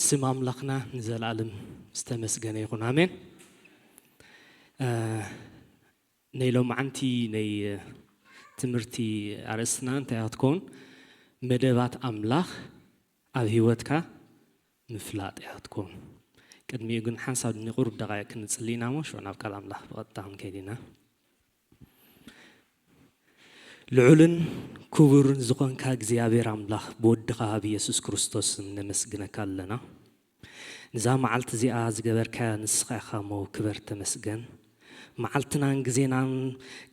ስም ኣምላኽና ንዘለኣለም ዝተመስገነ ይኹን። ኣሜን። ናይ ሎማዓንቲ ናይ ትምህርቲ ኣርእስትና እንታይ እያ ክትከውን? መደባት ኣምላኽ ኣብ ህይወትካ ምፍላጥ እያ ክትከውን። ቅድሚኡ ግን ሓንሳብ ንቁሩብ ደቓይቕ ክንጽሊ ኢና እሞ ሽዑ ናብ ቃል ኣምላኽ ብቐጥታ ክንከይድ ኢና። ልዑልን ክቡርን ዝኾንካ እግዚኣብሔር ኣምላኽ ብወድኻ ብየሱስ ክርስቶስ ነመስግነካ ኣለና። ንዛ መዓልቲ እዚኣ ዝገበርካያ ንስኻ ኢኻ እሞ ክበር ተመስገን። መዓልትናን ግዜናን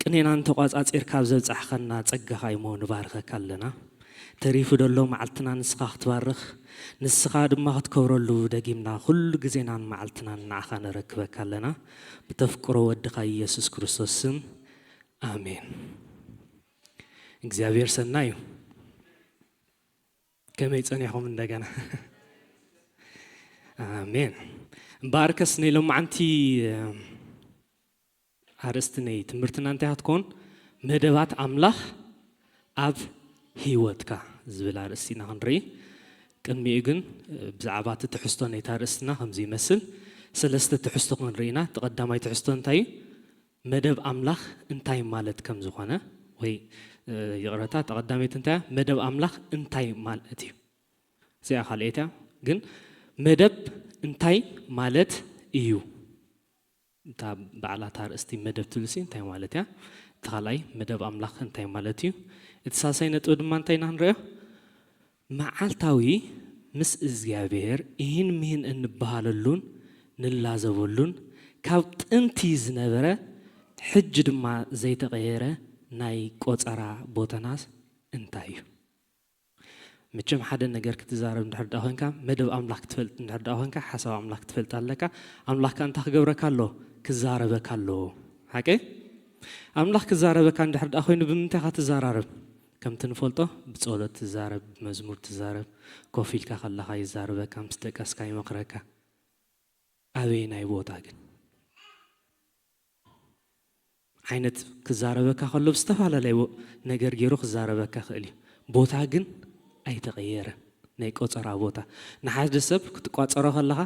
ቅኔናን ተቋጻጺርካ ኣብ ዘብጻሕኸና ጸጋኻ እሞ ንባርኸካ ኣለና። ተሪፉ ደሎ መዓልትና ንስኻ ክትባርኽ ንስኻ ድማ ክትከብረሉ ደጊምና ኩሉ ግዜናን መዓልትናን ንዓኻ ነረክበካ ኣለና። ብተፍቅሮ ወድኻ ኢየሱስ ክርስቶስ ስም ኣሜን። እግዚኣብሔር ሰናይ እዩ። ከመይ ጸኒሕኩም እንደገና? ኣሜን። እምበኣርከስ ናይ ሎማዓንቲ ኣርእስቲ ናይ ትምህርትና እንታይ ክትከውን? መደባት ኣምላኽ ኣብ ህይወትካ ዝብል ኣርእስቲ ኢና ክንርኢ። ቅድሚኡ ግን ብዛዕባ እቲ ትሕዝቶ ናይታ ኣርእስትና ከምዚ ይመስል። ሰለስተ ትሕዝቶ ክንርኢ ኢና። እቲ ቀዳማይ ትሕዝቶ እንታይ እዩ? መደብ ኣምላኽ እንታይ ማለት ከም ዝኾነ ወይ ይቕረታ፣ ተቐዳመይቲ እንታይ እያ? መደብ ኣምላኽ እንታይ ማለት እዩ? እዚኣ ካልኣይቲ እያ። ግን መደብ እንታይ ማለት እዩ? እታ ባዕላታ ኣርእስቲ መደብ ትብልሲ እንታይ ማለት እያ? እቲ ካልኣይ መደብ ኣምላኽ እንታይ ማለት እዩ? እቲ ሳልሳይ ነጥቢ ድማ እንታይ ኢና ክንሪኦ? መዓልታዊ ምስ እግዚኣብሔር እሂን ምሂን እንበሃለሉን ንላዘበሉን ካብ ጥንቲ ዝነበረ ሕጂ ድማ ዘይተቐየረ ናይ ቆጸራ ቦታናስ እንታይ እዩ? መቸም ሓደ ነገር ክትዛረብ እንድሕር ደኣ ኮንካ፣ መደብ ኣምላኽ ክትፈልጥ እንድሕር ደኣ ኮንካ፣ ሓሳብ ኣምላኽ ክትፈልጥ ኣለካ። ኣምላኽ ከኣ እንታይ ክገብረካ ኣሎ? ክዛረበካ ኣሎ። ሓቂ? ኣምላኽ ክዛረበካ እንድሕር ደኣ ኮይኑ ብምንታይ ኢኻ ትዛራረብ? ከምቲ ንፈልጦ ብጸሎት ትዛረብ፣ ብመዝሙር ትዛረብ፣ ኮፍ ኢልካ ከለኻ ይዛረበካ፣ ምስ ደቀስካ ይመኽረካ። ኣበየናይ ቦታ ግን? ዓይነት ክዛረበካ ከሎ ብዝተፈላለየ ነገር ገይሩ ክዛረበካ ክእል እዩ። ቦታ ግን ኣይተቐየረን። ናይ ቆጸራ ቦታ ንሓደ ሰብ ክትቋጸሮ ከለኻ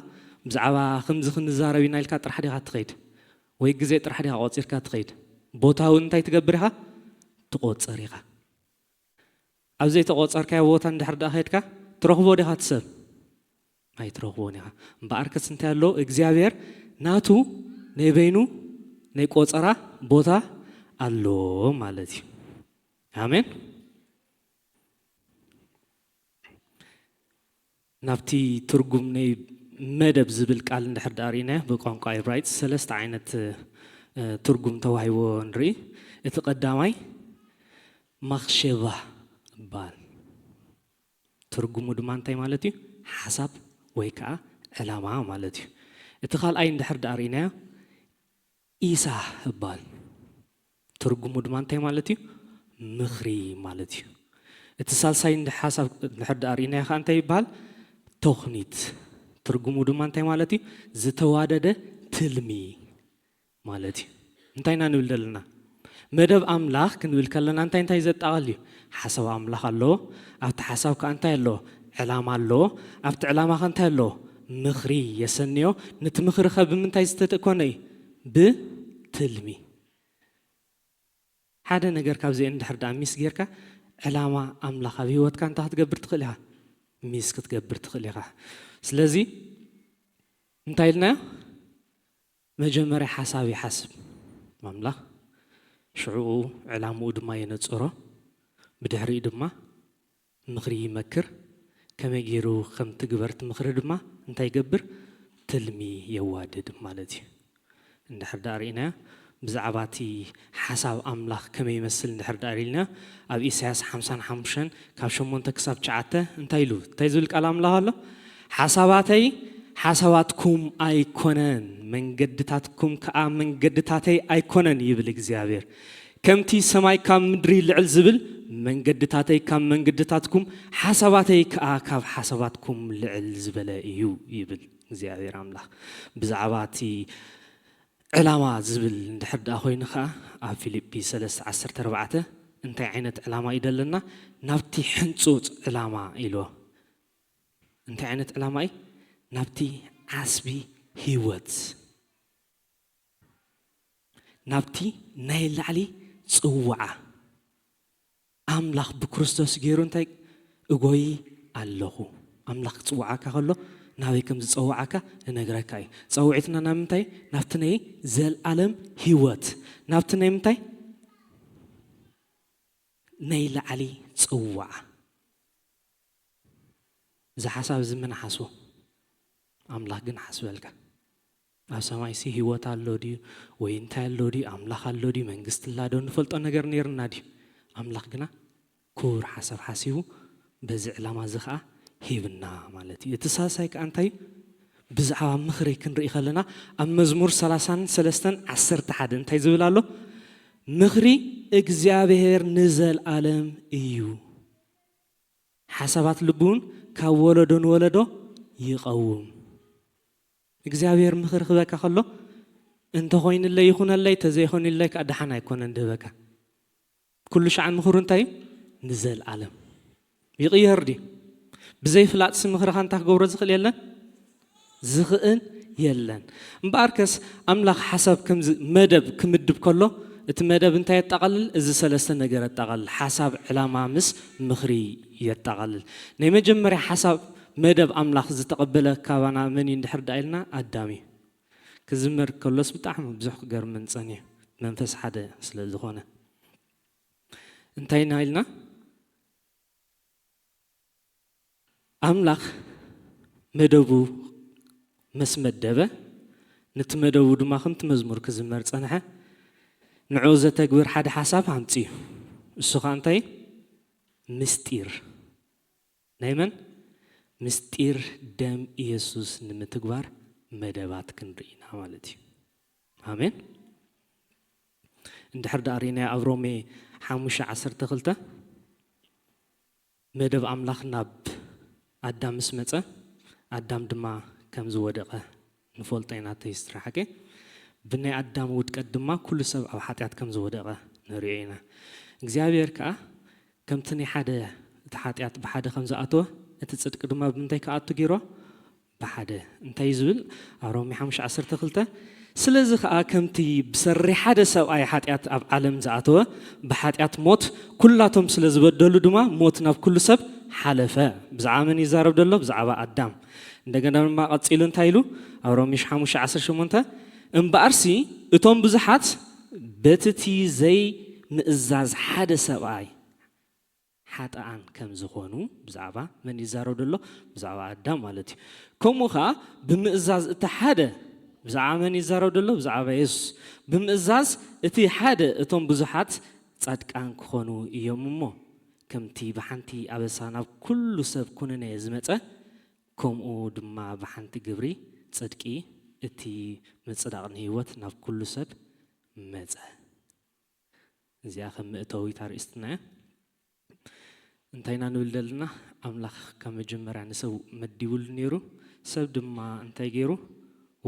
ብዛዕባ ከምዚ ክንዛረብ ኢና ኢልካ ጥራሕ ዲኻ ትኸይድ? ወይ ግዜ ጥራሕ ዲኻ ቆጺርካ ትኸይድ? ቦታ እውን እንታይ ትገብር ኢኻ? ትቆጽር ኢኻ። ኣብ ዘይተቆጸርካዮ ቦታ እንድሕር ደኣ ከይድካ ትረኽቦ ዲኻ እቲ ሰብ? ኣይትረኽቦን ኢኻ። እምበኣርከስ እንታይ ኣሎ? እግዚኣብሔር ናቱ ናይ በይኑ ናይ ቆጸራ ቦታ ኣሎ ማለት እዩ። ኣሜን። ናብቲ ትርጉም ናይ መደብ ዝብል ቃል እንድሕር ደኣ ርኢናዮ፣ ብቋንቋ ኤብራይት ሰለስተ ዓይነት ትርጉም ተዋሂቦ ንርኢ። እቲ ቀዳማይ ማኽሸባ ይበሃል። ትርጉሙ ድማ እንታይ ማለት እዩ? ሓሳብ ወይ ከዓ ዕላማ ማለት እዩ። እቲ ካልኣይ እንድሕር ደኣ ርኢናዮ ኢሳ ይበሃል። ትርጉሙ ድማ እንታይ ማለት እዩ? ምኽሪ ማለት እዩ። እቲ ሳልሳይ እንድሓሳብ እንድሕር ደኣ ርኢናዮ ከዓ እንታይ ይበሃል? ተኽኒት። ትርጉሙ ድማ እንታይ ማለት እዩ? ዝተዋደደ ትልሚ ማለት እዩ። እንታይ ኢና ንብል ዘለና? መደብ ኣምላኽ ክንብል ከለና እንታይ እንታይ ዘጠቓልል እዩ? ሓሳብ ኣምላኽ ኣለዎ። ኣብቲ ሓሳብ ከኣ እንታይ ኣለዎ? ዕላማ ኣለዎ። ኣብቲ ዕላማ ከ እንታይ ኣለዎ? ምኽሪ የሰንዮ። ነቲ ምኽሪ ከ ብምንታይ ዝተኮነ እዩ? ብትልሚ። ሓደ ነገር ካብዚአን እንድሕር ደኣ ሚስ ጌርካ ዕላማ ኣምላኽ ኣብ ህይወትካ እንታይ ክትገብር ትኽእል ኢኻ? ሚስ ክትገብር ትኽእል ኢኻ። ስለዚ እንታይ ኢልናዮ? መጀመርያ ሓሳብ ይሓስብ ኣምላኽ፣ ሽዑኡ ዕላምኡ ድማ የነጽሮ። ብድሕሪኡ ድማ ምኽሪ ይመክር። ከመይ ገይሩ ከም ትግበር እቲ ምኽሪ ድማ እንታይ ይገብር? ትልሚ የዋድድ ማለት እዩ። እንድሕር ደኣ ርኢናዮ ብዛዕባ እቲ ሓሳብ ኣምላኽ ከመይ ይመስል እንድሕር ደኣ ርኢናዮ ኣብ ኢሳያስ ሓምሳን ሓሙሽተን ካብ ሸሞንተ ክሳብ ትሽዓተ እንታይ ኢሉ? እንታይ ዝብል ቃል ኣምላኽ ኣሎ? ሓሳባተይ ሓሳባትኩም ኣይኮነን፣ መንገድታትኩም ከኣ መንገድታተይ ኣይኮነን ይብል እግዚኣብሔር። ከምቲ ሰማይ ካብ ምድሪ ልዕል ዝብል መንገድታተይ ካብ መንገድታትኩም ሓሳባተይ ከኣ ካብ ሓሳባትኩም ልዕል ዝበለ እዩ ይብል እግዚኣብሔር ኣምላኽ። ብዛዕባ እቲ ዕላማ ዝብል እንድሕር ደኣ ኮይኑ ከኣ ኣብ ፊልጲ ሰለስተ ዓሰርተ ኣርባዕተ እንታይ ዓይነት ዕላማ እዩ ደለና? ናብቲ ሕንጹጽ ዕላማ ኢልዎ። እንታይ ዓይነት ዕላማ እዩ? ናብቲ ዓስቢ ህይወት፣ ናብቲ ናይ ላዕሊ ጽዋዓ፣ ኣምላኽ ብክርስቶስ ገይሩ እንታይ እጎይ ኣለኹ። ኣምላኽ ክጽውዓካ ከሎ ናበይ ከም ዝጸውዓካ እነግረካ እዩ። ጸውዒትና ናብ ምንታይ? ናብቲ ናይ ዘልኣለም ህይወት። ናብቲ ናይ ምንታይ? ናይ ላዕሊ ጽዋዓ። እዚ ሓሳብ እዚ መን ሓስቦ? ኣምላኽ ግን ሓስበልካ። ኣብ ሰማይሲ ህይወት ኣሎ ድዩ? ወይ እንታይ ኣሎ ድዩ? ኣምላኽ ኣሎ ድዩ? መንግስቲ ኣላ ዶ? ንፈልጦ ነገር ነይርና ድዩ? ኣምላኽ ግና ክቡር ሓሳብ ሓሲቡ በዚ ዕላማ እዚ ኸዓ ሂብና ማለት እዩ። እቲ ሳልሳይ ከኣ እንታይ እዩ? ብዛዕባ ምኽሪ ክንርኢ ከለና ኣብ መዝሙር ሰላሳን ሰለስተን ዓሰርተ ሓደ እንታይ ዝብል ኣሎ? ምኽሪ እግዚኣብሔር ንዘልኣለም እዩ፣ ሓሳባት ልቡ እውን ካብ ወለዶ ንወለዶ ይቐውም። እግዚኣብሔር ምኽሪ ክበካ ከሎ እንተኾይንለይ ይኹነለይ፣ ተዘይኾይንለይ ከዓ ደሓን ኣይኮነን ድህበካ። ኩሉ ሻዕ ምኽሩ እንታይ እዩ? ንዘልኣለም። ይቕየር ድዩ? ብዘይ ፍላጥሲ ምኽርኻ እንታይ ክገብሮ ዝኽእል የለን? ዝኽእል የለን። እምበኣርከስ ኣምላኽ ሓሳብ ከምዚ መደብ ክምድብ ከሎ እቲ መደብ እንታይ የጠቓልል? እዚ ሰለስተ ነገር የጠቓልል። ሓሳብ፣ ዕላማ ምስ ምኽሪ የጠቓልል። ናይ መጀመርያ ሓሳብ መደብ ኣምላኽ ዝተቐበለ ካባና መን እዩ እንድሕር ደኣ ኢልና ኣዳም እዩ። ክዝመር ከሎስ ብጣዕሚ ብዙሕ ክገርመን ጸኒሑ፣ መንፈስ ሓደ ስለ ዝኾነ። እንታይ ኢና ኢልና? ኣምላኽ መደቡ ምስ መደበ፣ ነቲ መደቡ ድማ ከምቲ መዝሙር ክዝመር ጸንሐ፣ ንዕኡ ዘተግብር ሓደ ሓሳብ ኣምጺኡ። እሱ ኸኣ እንታይ? ምስጢር። ናይ መን? ምስጢር ደም ኢየሱስ ንምትግባር መደባት ክንርኢ ኢና ማለት እዩ። ኣሜን። እንድሕር ደኣ ርኢናዮ ኣብ ሮሜ ሓሙሽተ ዓሰርተ ክልተ፣ መደብ ኣምላኽ ናብ ኣዳም ምስ መጸ፣ ኣዳም ድማ ከም ዝወደቐ ንፈልጦ ኢና። እቲ ሂስትሪ ሓቂ፣ ብናይ ኣዳም ውድቀት ድማ ኩሉ ሰብ ኣብ ሓጢኣት ከም ዝወደቐ ንርእዮ ኢና። እግዚኣብሔር ከኣ ከምቲ ናይ ሓደ፣ እቲ ሓጢኣት ብሓደ ከም ዝኣተወ፣ እቲ ጽድቂ ድማ ብምንታይ ክኣቱ ገይርዎ? ብሓደ። እንታይ እዩ ዝብል ኣብ ሮሜ ሓሙሽተ ዓሰርተ ክልተ? ስለዚ ኸኣ ከምቲ ብሰሪ ሓደ ሰብኣይ ሓጢኣት ኣብ ዓለም ዝኣተወ፣ ብሓጢኣት ሞት፣ ኩላቶም ስለ ዝበደሉ ድማ ሞት ናብ ኩሉ ሰብ ሓለፈ። ብዛዕባ መን ይዛረብ ዘሎ? ብዛዕባ ኣዳም። እንደገና ድማ ቀጺሉ እንታይ ኢሉ? ኣብ ሮሜ ሓሙሽተ ዓሰርተ ሸሞንተ፣ እምበኣርሲ እቶም ብዙሓት በቲ እቲ ዘይምእዛዝ ሓደ ሰብኣይ ሓጥኣን ከም ዝኾኑ ብዛዕባ መን ይዛረብ ዘሎ? ብዛዕባ ኣዳም ማለት እዩ። ከምኡ ኸኣ ብምእዛዝ እቲ ሓደ ብዛዕባ መን ይዛረብ ዘሎ? ብዛዕባ የሱስ። ብምእዛዝ እቲ ሓደ እቶም ብዙሓት ጻድቃን ክኾኑ እዮም እሞ፣ ከምቲ ብሓንቲ ኣበሳ ናብ ኩሉ ሰብ ኩነኔ ዝመጸ፣ ከምኡ ድማ ብሓንቲ ግብሪ ጽድቂ እቲ ምጽዳቕ ንህይወት ናብ ኩሉ ሰብ መጸ። እዚኣ ከም መእተዊት ኣርእስትና እያ። እንታይ ኢና ንብል ዘለና? ኣምላኽ ካብ መጀመርያ ንሰብ መዲቡሉ ነይሩ። ሰብ ድማ እንታይ ገይሩ?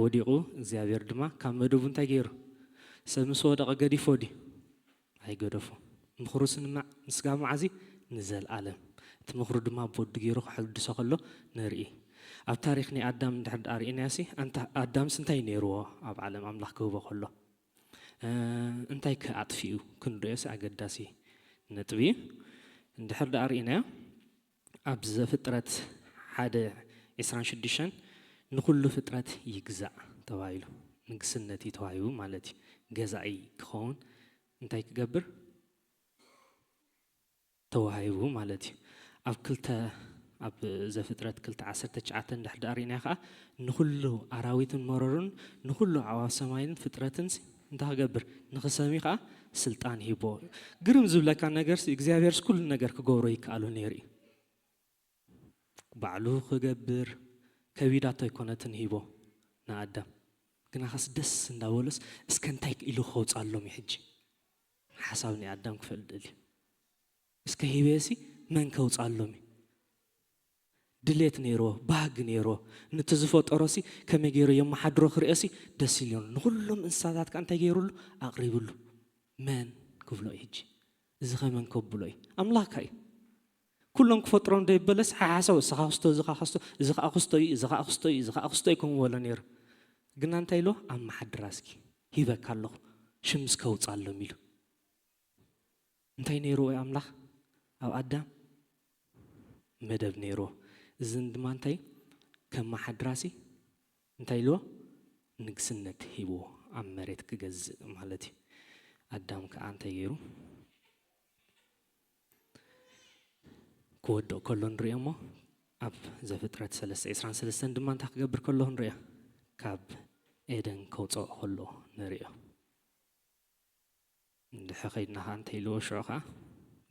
ወዲቑ። እግዚኣብሔር ድማ ካብ መደቡ እንታይ ገይሩ? ሰብ ምስ ወደቐ ገዲፎ ድዩ? ኣይገደፎ። ምኽሩ ስንማዕ ንስጋብ መዓዚ? ንዘልኣለም። እቲ ምኽሩ ድማ ብወዱ ገይሩ ክሕድሶ ከሎ ንርኢ። ኣብ ታሪኽ ናይ ኣዳም እንድሕር ደኣ ርኢናዮሲ፣ ኣንታ ኣዳምስ እንታይ ነይርዎ ኣብ ዓለም ኣምላኽ ክህቦ ከሎ? እ፣ እንታይ ከ ኣጥፊኡ ክንርእዮሲ ኣገዳሲ ነጥቢ እዩ። እንድሕር ደኣ ርኢናዮ፣ ኣብ ዘፍጥረት ሓደ ዒስራን ሽዱሽተን ንኹሉ ፍጥረት ይግዛእ ተባሂሉ፣ ንግስነት እዩ ተዋሂቡ ማለት እዩ። ገዛኢ ክኸውን እንታይ ክገብር? ተዋሂቡ ማለት እዩ። ኣብ ክልተ፣ ኣብ ዘፍጥረት ክልተ ዓሰርተ ትሽዓተ እንድሕር ደኣ ርኢናዮ ኸዓ፣ ንኹሉ ኣራዊትን መረሩን ንኹሉ ኣዕዋፍ ሰማይን ፍጥረትን እንታይ ክገብር? ንኽሰሚ ኸዓ ስልጣን ሂቦ። ግርም ዝብለካ ነገርሲ እግዚኣብሔርስ ኩሉ ነገር ክገብሮ ይከኣሎ ነይሩ እዩ። ባዕሉ ክገብር ከቢዳቶ ኣይኮነትን ሂቦ ንኣዳም። ግናኸስ ደስ እንዳበሎስ እስከ እንታይ ኢሉ ከውፅኣሎም እዩ ሕጂ? ሓሳብ ናይ ኣዳም ክፈልጥ ደልዩ። እስከ ሂበሲ መን ከውፅኣሎም እዩ? ድሌት ነይርዎ፣ ባህጊ ነይርዎ። ነቲ ዝፈጠሮሲ ከመይ ገይሩ የመሓድሮ ክርእዮሲ ደስ ኢልዮ። ንኹሎም እንስሳታት ከ እንታይ ገይሩሉ? ኣቕሪብሉ። መን ክብሎ እዩ ሕጂ? እዚ ከ መን ከብሎ እዩ? ኣምላኽካ እዩ። ኩሎም ክፈጥሮም ደይበለስ ሓሓሰው፣ እዚ ኸዓ ክስቶ፣ እዚ ኸዓ ክስቶ፣ እዚ ኸዓ ክስቶ እዩ፣ እዚ ኸዓ ክስቶ እዩ፣ እዚ ኸዓ ክስቶ እዩ ከምኡ በሎ ነይሩ። ግና እንታይ ኢልዎ? ኣመሓድራ እስኪ፣ ሂበካ ኣለኹ፣ ሽም እስከ ውፅኣሎም ኢሉ። እንታይ ነይርዎ ኣምላኽ ኣብ ኣዳም? መደብ ነይርዎ። እዝን ድማ እንታይ? ከመሓድራሲ እንታይ ኢልዎ? ንግስነት ሂብዎ፣ ኣብ መሬት ክገዝእ ማለት እዩ። ኣዳም ከኣ እንታይ ገይሩ? ክወድቕ ከሎ ንሪኦ እሞ፣ ኣብ ዘፍጥረት ሰለስተ ዕስራን ሰለስተን ድማ እንታይ ክገብር ከሎ ንሪኦ? ካብ ኤደን ከውፅኦ ከሎ ንሪኦ። እንድሕር ኸይድና ኸዓ እንታይ ኢልዎ ሽዑ ኸዓ?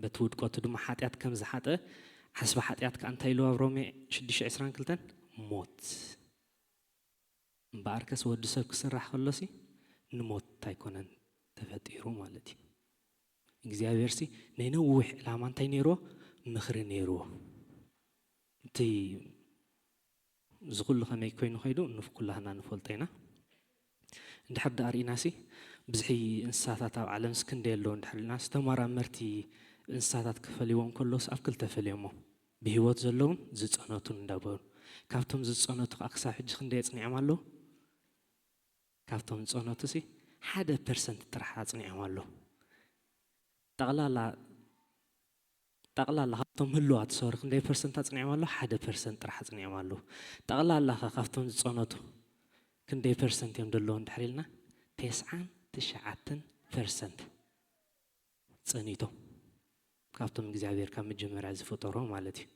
በቲ ውድቀቱ ድማ ሓጢኣት ከም ዝሓጠ፣ ዓስቢ ሓጢኣት ከኣ እንታይ ኢልዎ ኣብ ሮሜ ሽዱሽተ ዕስራን ክልተን? ሞት። እምበኣርከስ ወዲ ሰብ ክስራሕ ከሎሲ ንሞት ኣይኮነን ተፈጢሩ ማለት እዩ። እግዚኣብሔርሲ ናይ ነዊሕ ዕላማ እንታይ ነይርዎ? ምኽሪ ነይርዎ። እቲ እዚ ኩሉ ከመይ ኮይኑ ከይዱ ንኩላህና ንፈልጦ ኢና። እንድሕር ደኣ ርኢናሲ ብዝሒ እንስሳታት ኣብ ዓለምስ ክንደይ ኣለዉ እንድሕር ኢልናስ ተመራመርቲ እንስሳታት ክፈልይዎም ከለውስ ኣብ ክልተ ፈልዮሞ። ብህይወት ዘለውን ዝጸነቱን እንዳበሉ። ካብቶም ዝጸነቱ ከኣ ክሳብ ሕጂ ክንደይ ኣጽኒዖም ኣለዉ? ካብቶም ዝጸነቱሲ ሓደ ፐርሰንት ጥራሕ ኣጽኒዖም ኣለዉ። ጠቕላላ ጠቕላላ ካብቶም ህሉዋት ሶሪ ክንደይ ፐርሰንት ኣጽኒዖም ኣለዉ? ሓደ ፐርሰንት ጥራሕ ኣጽኒዖም ኣለዉ። ጠቕላላ ኸ ካብቶም ዝጸነቱ ክንደይ ፐርሰንት እዮም ዘለዉ እንድሕር ኢልና? ተስዓን ትሽዓተን ፐርሰንት ጸኒቶም። ካብቶም እግዚኣብሔር ካብ መጀመርያ ዝፈጠሮ ማለት እዩ።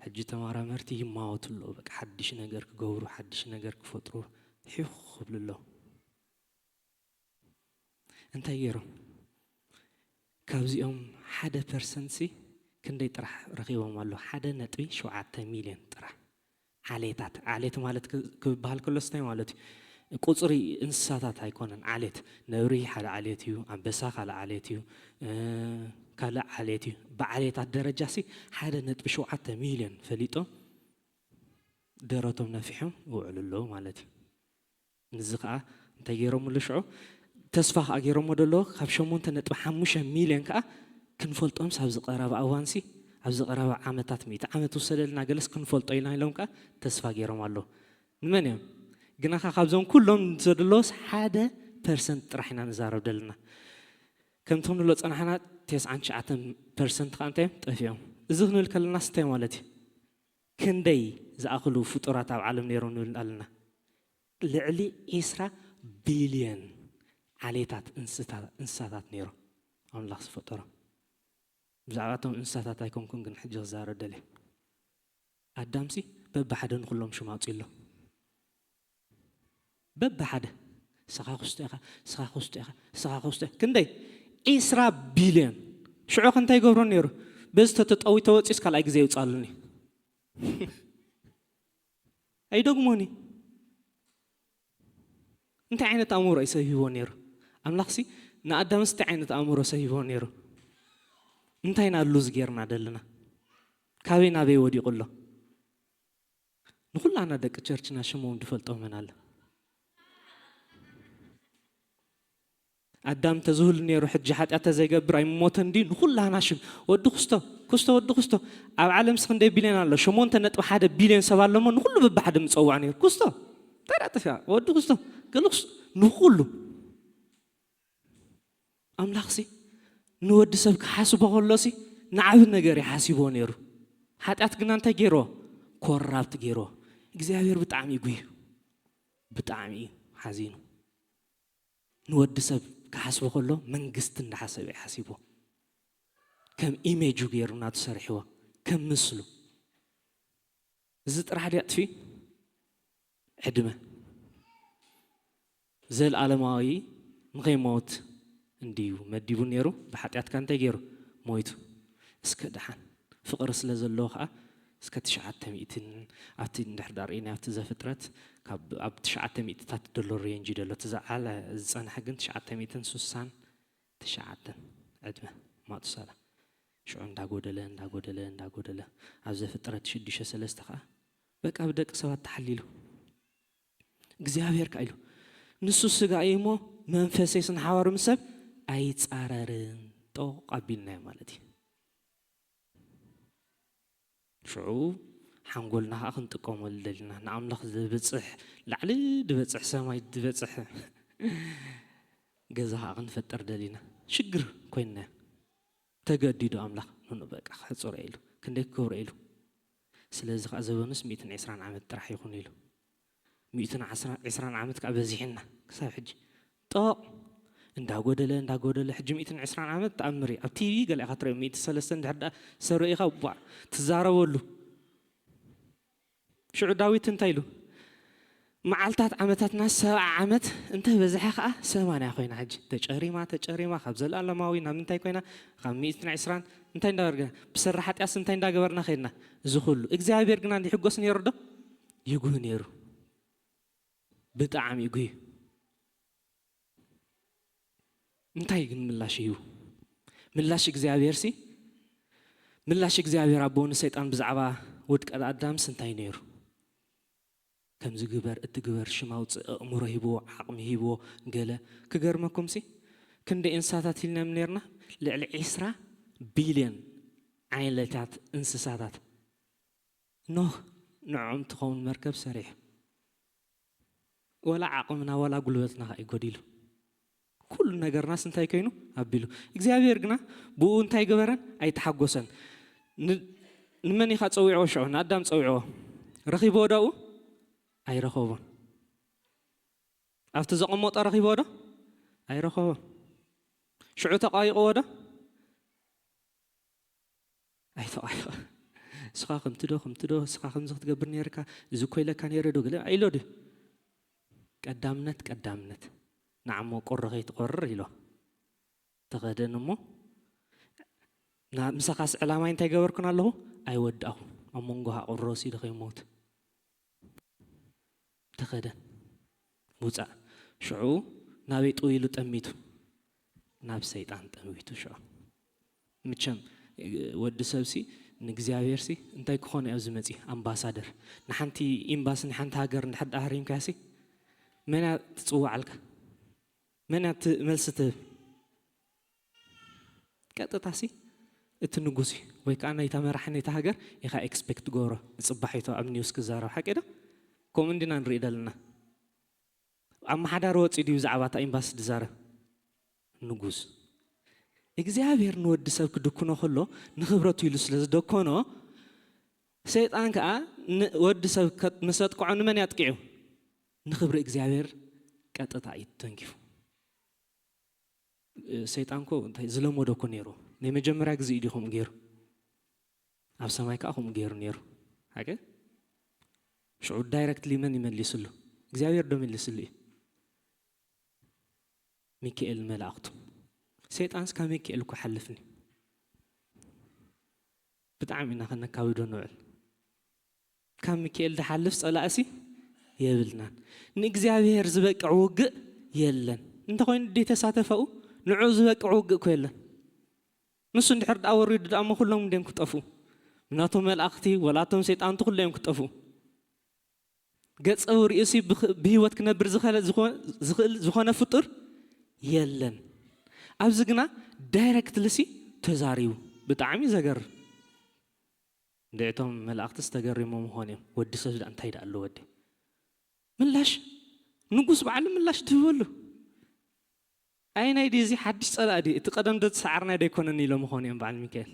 ሕጂ ተመራመርቲ ይማወቱ ኣለዉ። በቃ ሓድሽ ነገር ክገብሩ፣ ሓድሽ ነገር ክፈጥሩ ሒኽ ክብሉ ኣለዉ። እንታይ ገይሮም? ካብዚኦም ሓደ ፐርሰንት ሲ ክንደይ ጥራሕ ረኺቦም ኣለዉ? ሓደ ነጥቢ ሸውዓተ ሚልዮን ጥራሕ። ዓሌታት፣ ዓሌት ማለት ክ-፣ ክበሃል ከሎስ እንታይ ማለት እዩ? ቁጽሪ እንስሳታት ኣይኮነን። ዓሌት፣ ነብሪ ሓደ ዓሌት እዩ፣ ኣንበሳ ካልእ ዓሌት እዩ፣ እ፣ ካልእ ዓሌት እዩ። ብዓሌታት ደረጃ ሲ ሓደ ነጥቢ ሸውዓተ ሚልዮን ፈሊጦም ደረቶም ነፊሖም ይውዕሉ ኣለዉ ማለት እዩ። ንዚ ኸኣ እንታይ ገይሮምሉ ሽዑ? ተስፋ ኸኣ ገይሮሞ ደለዎ፣ ካብ ሸሞንተ ነጥቢ ሓሙሽተ ሚልዮን ከኣ ክንፈልጦምስ ኣብዚ ቀረባ እዋንሲ፣ ኣብዚ ቀረባ ዓመታት፣ ሚእቲ ዓመት ውሰደልና፣ ገለስ ክንፈልጦ ኢና ኢሎም ከኣ ተስፋ ገይሮም ኣለዉ። ንመን እዮም? ግናኻ ካብዞም ኩሎም ዘደለዎስ ሓደ ፐርሰንት ጥራሕ ኢና ንዛረብ ደለና። ከምቲ ክንብሎ ጸናሕና፣ ተስዓን ትሽዓተን ፐርሰንት ከኣ እንታይ እዮም? ጠፊኦም። እዚ ክንብል ከለናስ እንታይ ማለት እዩ? ክንደይ ዝኣኽሉ ፍጡራት ኣብ ዓለም ነይሮም ንብል ኣለና? ልዕሊ ዒስራ ቢልዮን ዓሌታት እንስታ-፣ እንስሳታት ነይሮም ኣምላኽ ዝፈጠሮም። ብዛዕባ እቶም እንስሳታት ኣይኮንኩን ግን ሕጂ ክዛረብ ደልየ። ኣዳምሲ በብሓደ ንኹሎም ሽም ኣውጺእሎም። በብሓደ፣ "ስኻ ክስቶ ኢኻ፣ ስኻ ክስቶ ኢኻ፣ ስኻ ክስቶ ኢኻ." ክንደይ? ዒስራ ቢልዮን። ሽዑ ከ እንታይ ይገብሮ ነይሩ? በዚ ተተጠዊ ተወጺኡስ ካልኣይ ግዜ ይውጻሉኒ። ኣይደግሞኒ። እንታይ ዓይነት ኣእምሮ እዩ ሰብ ሂቦ ነይሩ? ኣምላኽሲ ንኣዳምስ እንታይ ዓይነት ኣእምሮ ሰብ ሂቦ ነይሩ? እንታይ ኢና ሉዝ ጌርና ደለና? ካበይ ናበይ ወዲቑ ኣሎ? ንኹላና ደቂ ቸርችና ሽሞም ዝፈልጦ መን ኣሎ? ኣዳም ተዝህሉ ነይሩ፣ ሕጂ ሓጢኣት ተዘይገብር ኣይምሞተን ድዩ? ንኹላና ሽም፣ ወዲ ኩስቶ፣ ኩስቶ፣ ወዲ ኩስቶ። ኣብ ዓለምስ ክንደይ ቢልዮን ኣሎ? ሸሞንተ ነጥቢ ሓደ ቢልዮን ሰብ ኣሎ እሞ፣ ንኹሉ በብሓደ ምጸውዖ ነይሩ። ኩስቶ፣ እንታይ ደኣ ጠፊኣ? ወዲ ኩስቶ፣ ገለ ኩስቶ፣ ንኹሉ። ኣምላኽሲ ንወዲ ሰብ ክሓስቦ ከሎሲ ንዓቢ ነገር እዩ ሓሲብዎ ነይሩ። ሓጢኣት ግና እንታይ ገይርዎ? ኮራፕት ገይርዎ። እግዚኣብሔር ብጣዕሚ እዩ ጉሂ። ብጣዕሚ እዩ ሓዚኑ። ንወዲ ሰብ ክሓስቦ ከሎ መንግስቲ እንዳሓሰበ እዩ ሓሲብዎ። ከም ኢሜጁ ገይሩ ናቱ ሰሪሕዎ። ከም ምስሉ። እዚ ጥራሕ ድዩ ኣጥፊኡ? ዕድመ። ዘልኣለማዊ ንኸይሞት እንድዩ መዲቡ ነይሩ። ብሓጢኣትካ እንታይ ገይሩ? ሞይቱ። እስከ ደሓን ፍቕሪ ስለ ዘለዎ ኸኣ እስከ ትሽዓተ ሚእትን ኣብቲ እንድሕር ደኣ ርኢና ኣብቲ ዘፍጥረት ካብ፣ ኣብ ትሽዓተ ሚእትታት ዘሎ ሬንጅ እዩ ዘሎ። እቲ ዝዓለ ዝጸንሐ ግን ትሽዓተ ሚእትን ስሳን ትሽዓተን ዕድመ ማቱሳላ። ሽዑ እንዳጎደለ፣ እንዳጎደለ፣ እንዳጎደለ ኣብ ዘፍጥረት ሽዱሽተ ሰለስተ ኸኣ በቃ ብደቂ ሰባት ተሓሊሉ። እግዚኣብሔር ከኣ ኢሉ፣ "ንሱ ስጋ እዩ እሞ መንፈሰይስ ንሓዋሩ ምስ ሰብ ኣይጻረርን." ጦቕ ኣቢልናዮ ማለት እዩ። ሽዑ ሓንጎልና ከዓ ክንጥቀመሉ ደሊና፣ ንኣምላኽ ዝበፅሕ፣ ላዕሊ ዝበፅሕ፣ ሰማይ ዝበፅሕ ገዛ ከዓ ክንፈጥር ደሊና። ሽግር ኮይንና፣ ተገዲዱ ኣምላኽ ንኑ በቃ ክሕፅሮ ኢሉ፣ ክንደይ ክክብሮ ኢሉ። ስለዚ ከዓ ዘበኑስ ሚእትን ዕስራን ዓመት ጥራሕ ይኹን ኢሉ። ሚእትን ዕስራን ዓመት ከዓ በዚሕና ክሳብ ሕጂ ጦቕ እንዳጎደለ እንዳጎደለ፣ ሕጂ ሚእትን ዕስራን ዓመት ተኣምር እዩ። ኣብ ቲቪ ገለ ኢኻ ትሪኦ፣ ሚእቲ ሰለስተ እንድሕር ደኣ ሰሪእኻ ቧዕ ትዛረበሉ። ሽዑ ዳዊት እንታይ ኢሉ? መዓልታት ዓመታትና ሰብዓ ዓመት እንተ በዝሐ ከዓ ሰማንያ ኮይና፣ ሕጂ ተጨሪማ ተጨሪማ ካብ ዘለኣለማዊ ናብ ምንታይ ኮይና? ካብ ሚእትን ዕስራን እንታይ እንዳበርገ ብሰራ ሓጢኣስ እንታይ እንዳገበርና ከይድና? እዚ ኩሉ እግዚኣብሔር ግና ይሕጎስ ነይሩ ዶ? ይጉህ ነይሩ። ብጣዕሚ ይጉህ። እንታይ ግን ምላሽ እዩ? ምላሽ እግዚኣብሔር ሲ ምላሽ እግዚኣብሔር ኣቦ ንሰይጣን ብዛዕባ ውድቀት ኣዳምስ እንታይ ነይሩ? ከምዚ ግበር እቲ ግበር ሽም ኣውፅእ ኣእምሮ ሂብዎ ዓቕሚ ሂብዎ ገለ ክገርመኩም ሲ ክንደ እንስሳታት ኢልናም ነርና ልዕሊ ዒስራ ቢልዮን ዓይነታት እንስሳታት ኖህ ንዕኦም ትኸውን መርከብ ሰሪሑ ወላ ዓቕምና ወላ ጉልበትና ከዓ ይጎዲሉ ኩሉ ነገርናስ እንታይ ኮይኑ ኣቢሉ እግዚኣብሔር ግና ብኡ እንታይ ገበረን ኣይተሓጎሰን ንመን ኢኻ ፀዊዕዎ ሽዑ ንኣዳም ፀዊዕዎ ረኺብዎ ዶኡ ኣይረኸቦን ኣብቲ ዘቐመጦ ረኺብዎ ዶ ኣይረኸቦን ሽዑ ተቋይቕዎ ዶ ኣይተቋይቐ እስኻ ከምቲ ዶ ከምቲ ዶ እስኻ ከምዚ ክትገብር ነርካ እዚ እኮ ኢለካ ነረ ዶ ገለ ኢሎ ድዩ ቀዳምነት ቀዳምነት ንዓሞ ቁሪ ከይትቆርር ኢሎ ተኸደን እሞ ምሳኻስ ዕላማይ እንታይ ገበርኩን ኣለኹ ኣይወዳእኹ ኣብ መንጎ ሃቁሮ ሲዶ ከይሞት ተኸደን ውፃእ ሽዑ ናበይ ጥው ኢሉ ጠሚቱ ናብ ሰይጣን ጠሚቱ ሽዑ ምቸም ወዲ ሰብሲ ንእግዚኣብሔር ሲ እንታይ ክኾነ እዩ ዝመፂ ኣምባሳደር ንሓንቲ ኤምባሲ ንሓንቲ ሃገር እንድሕር ዳሃሪምካ ሲ መን እያ ትፅዋዓልካ መን እያ መልሲ ትህብ ቀጥታ ሲ እቲ ንጉስ እዩ ወይ ከዓ ናይታ መራሒ ናይታ ሃገር ኢኻ ኤክስፔክት ትገብሮ ዝፅባሕ ይቶ ኣብ ኒውስ ክዛረብ ሓቂ ዶ ከምኡ እንዲና ንርኢ ደለና ኣመሓዳሪ ወፂ ድዩ ብዛዕባ እታ ኤምባሲ ዝዛረብ ንጉስ እግዚኣብሔር ንወዲ ሰብ ክድኩኖ ከሎ ንክብረቱ ኢሉ ስለ ዝደኮኖ ሰይጣን ከዓ ወዲ ሰብ ምስ ኣጥቅዖ ንመን ያጥቅዑ ንክብሪ እግዚኣብሔር ቀጥታ እዩ ተንኪፉ ሰይጣን ኮ እንታይ ዝለመዶ ኮ ነይሩ ናይ መጀመርያ ግዜ እዩ ከምኡ ገይሩ ኣብ ሰማይ ከዓ ከምኡ ገይሩ ነይሩ ሓቂ ሽዑ ዳይረክትሊ መን ይመሊስሉ እግዚኣብሔር ዶ መሊስሉ እዩ ሚካኤል መላእክቱ ሰይጣንስ ካብ ሚካኤል እኮ ሓልፍኒ ብጣዕሚ ኢና ከነካብዶ ንውዕል ካብ ሚካኤል ዝሓልፍ ፀላእሲ የብልናን ንእግዚኣብሔር ዝበቅዕ ውግእ የለን እንተኮይኑ ደተሳተፈኡ ንዑ ዝበቅዕ ውግእ እኮ የለን ንሱ እንድሕር ደኣ ወሪዱ ደኣ እሞ ኩሎም እንድዮም ክጠፍኡ ናቶም መላእኽቲ ወላቶም ሰይጣንቲ ኩሎም እዮም ክጠፍኡ ገፀ ውሪኡሲ ብህይወት ክነብር ዝኽእል ዝኾነ ፍጡር የለን ኣብዚ ግና ዳይረክትልሲ ተዛሪቡ ብጣዕሚ ዘገርም እንድዕቶም መላእኽትስ ተገሪሞም ምኾን እዮም ወዲ ሰብ ደኣ እንታይ ደኣ ኣሎ ወዲ ምላሽ ንጉስ በዓሉ ምላሽ ትህበሉ ኣይ ናይ ድዚ ሓድሽ ጸላእ ድዩ እቲ ቀደም ዶ ዝሰዓርናዮ ዶ ኣይኮነን ኢሎም ይኾኑ እዮም በዓል ሚካኤል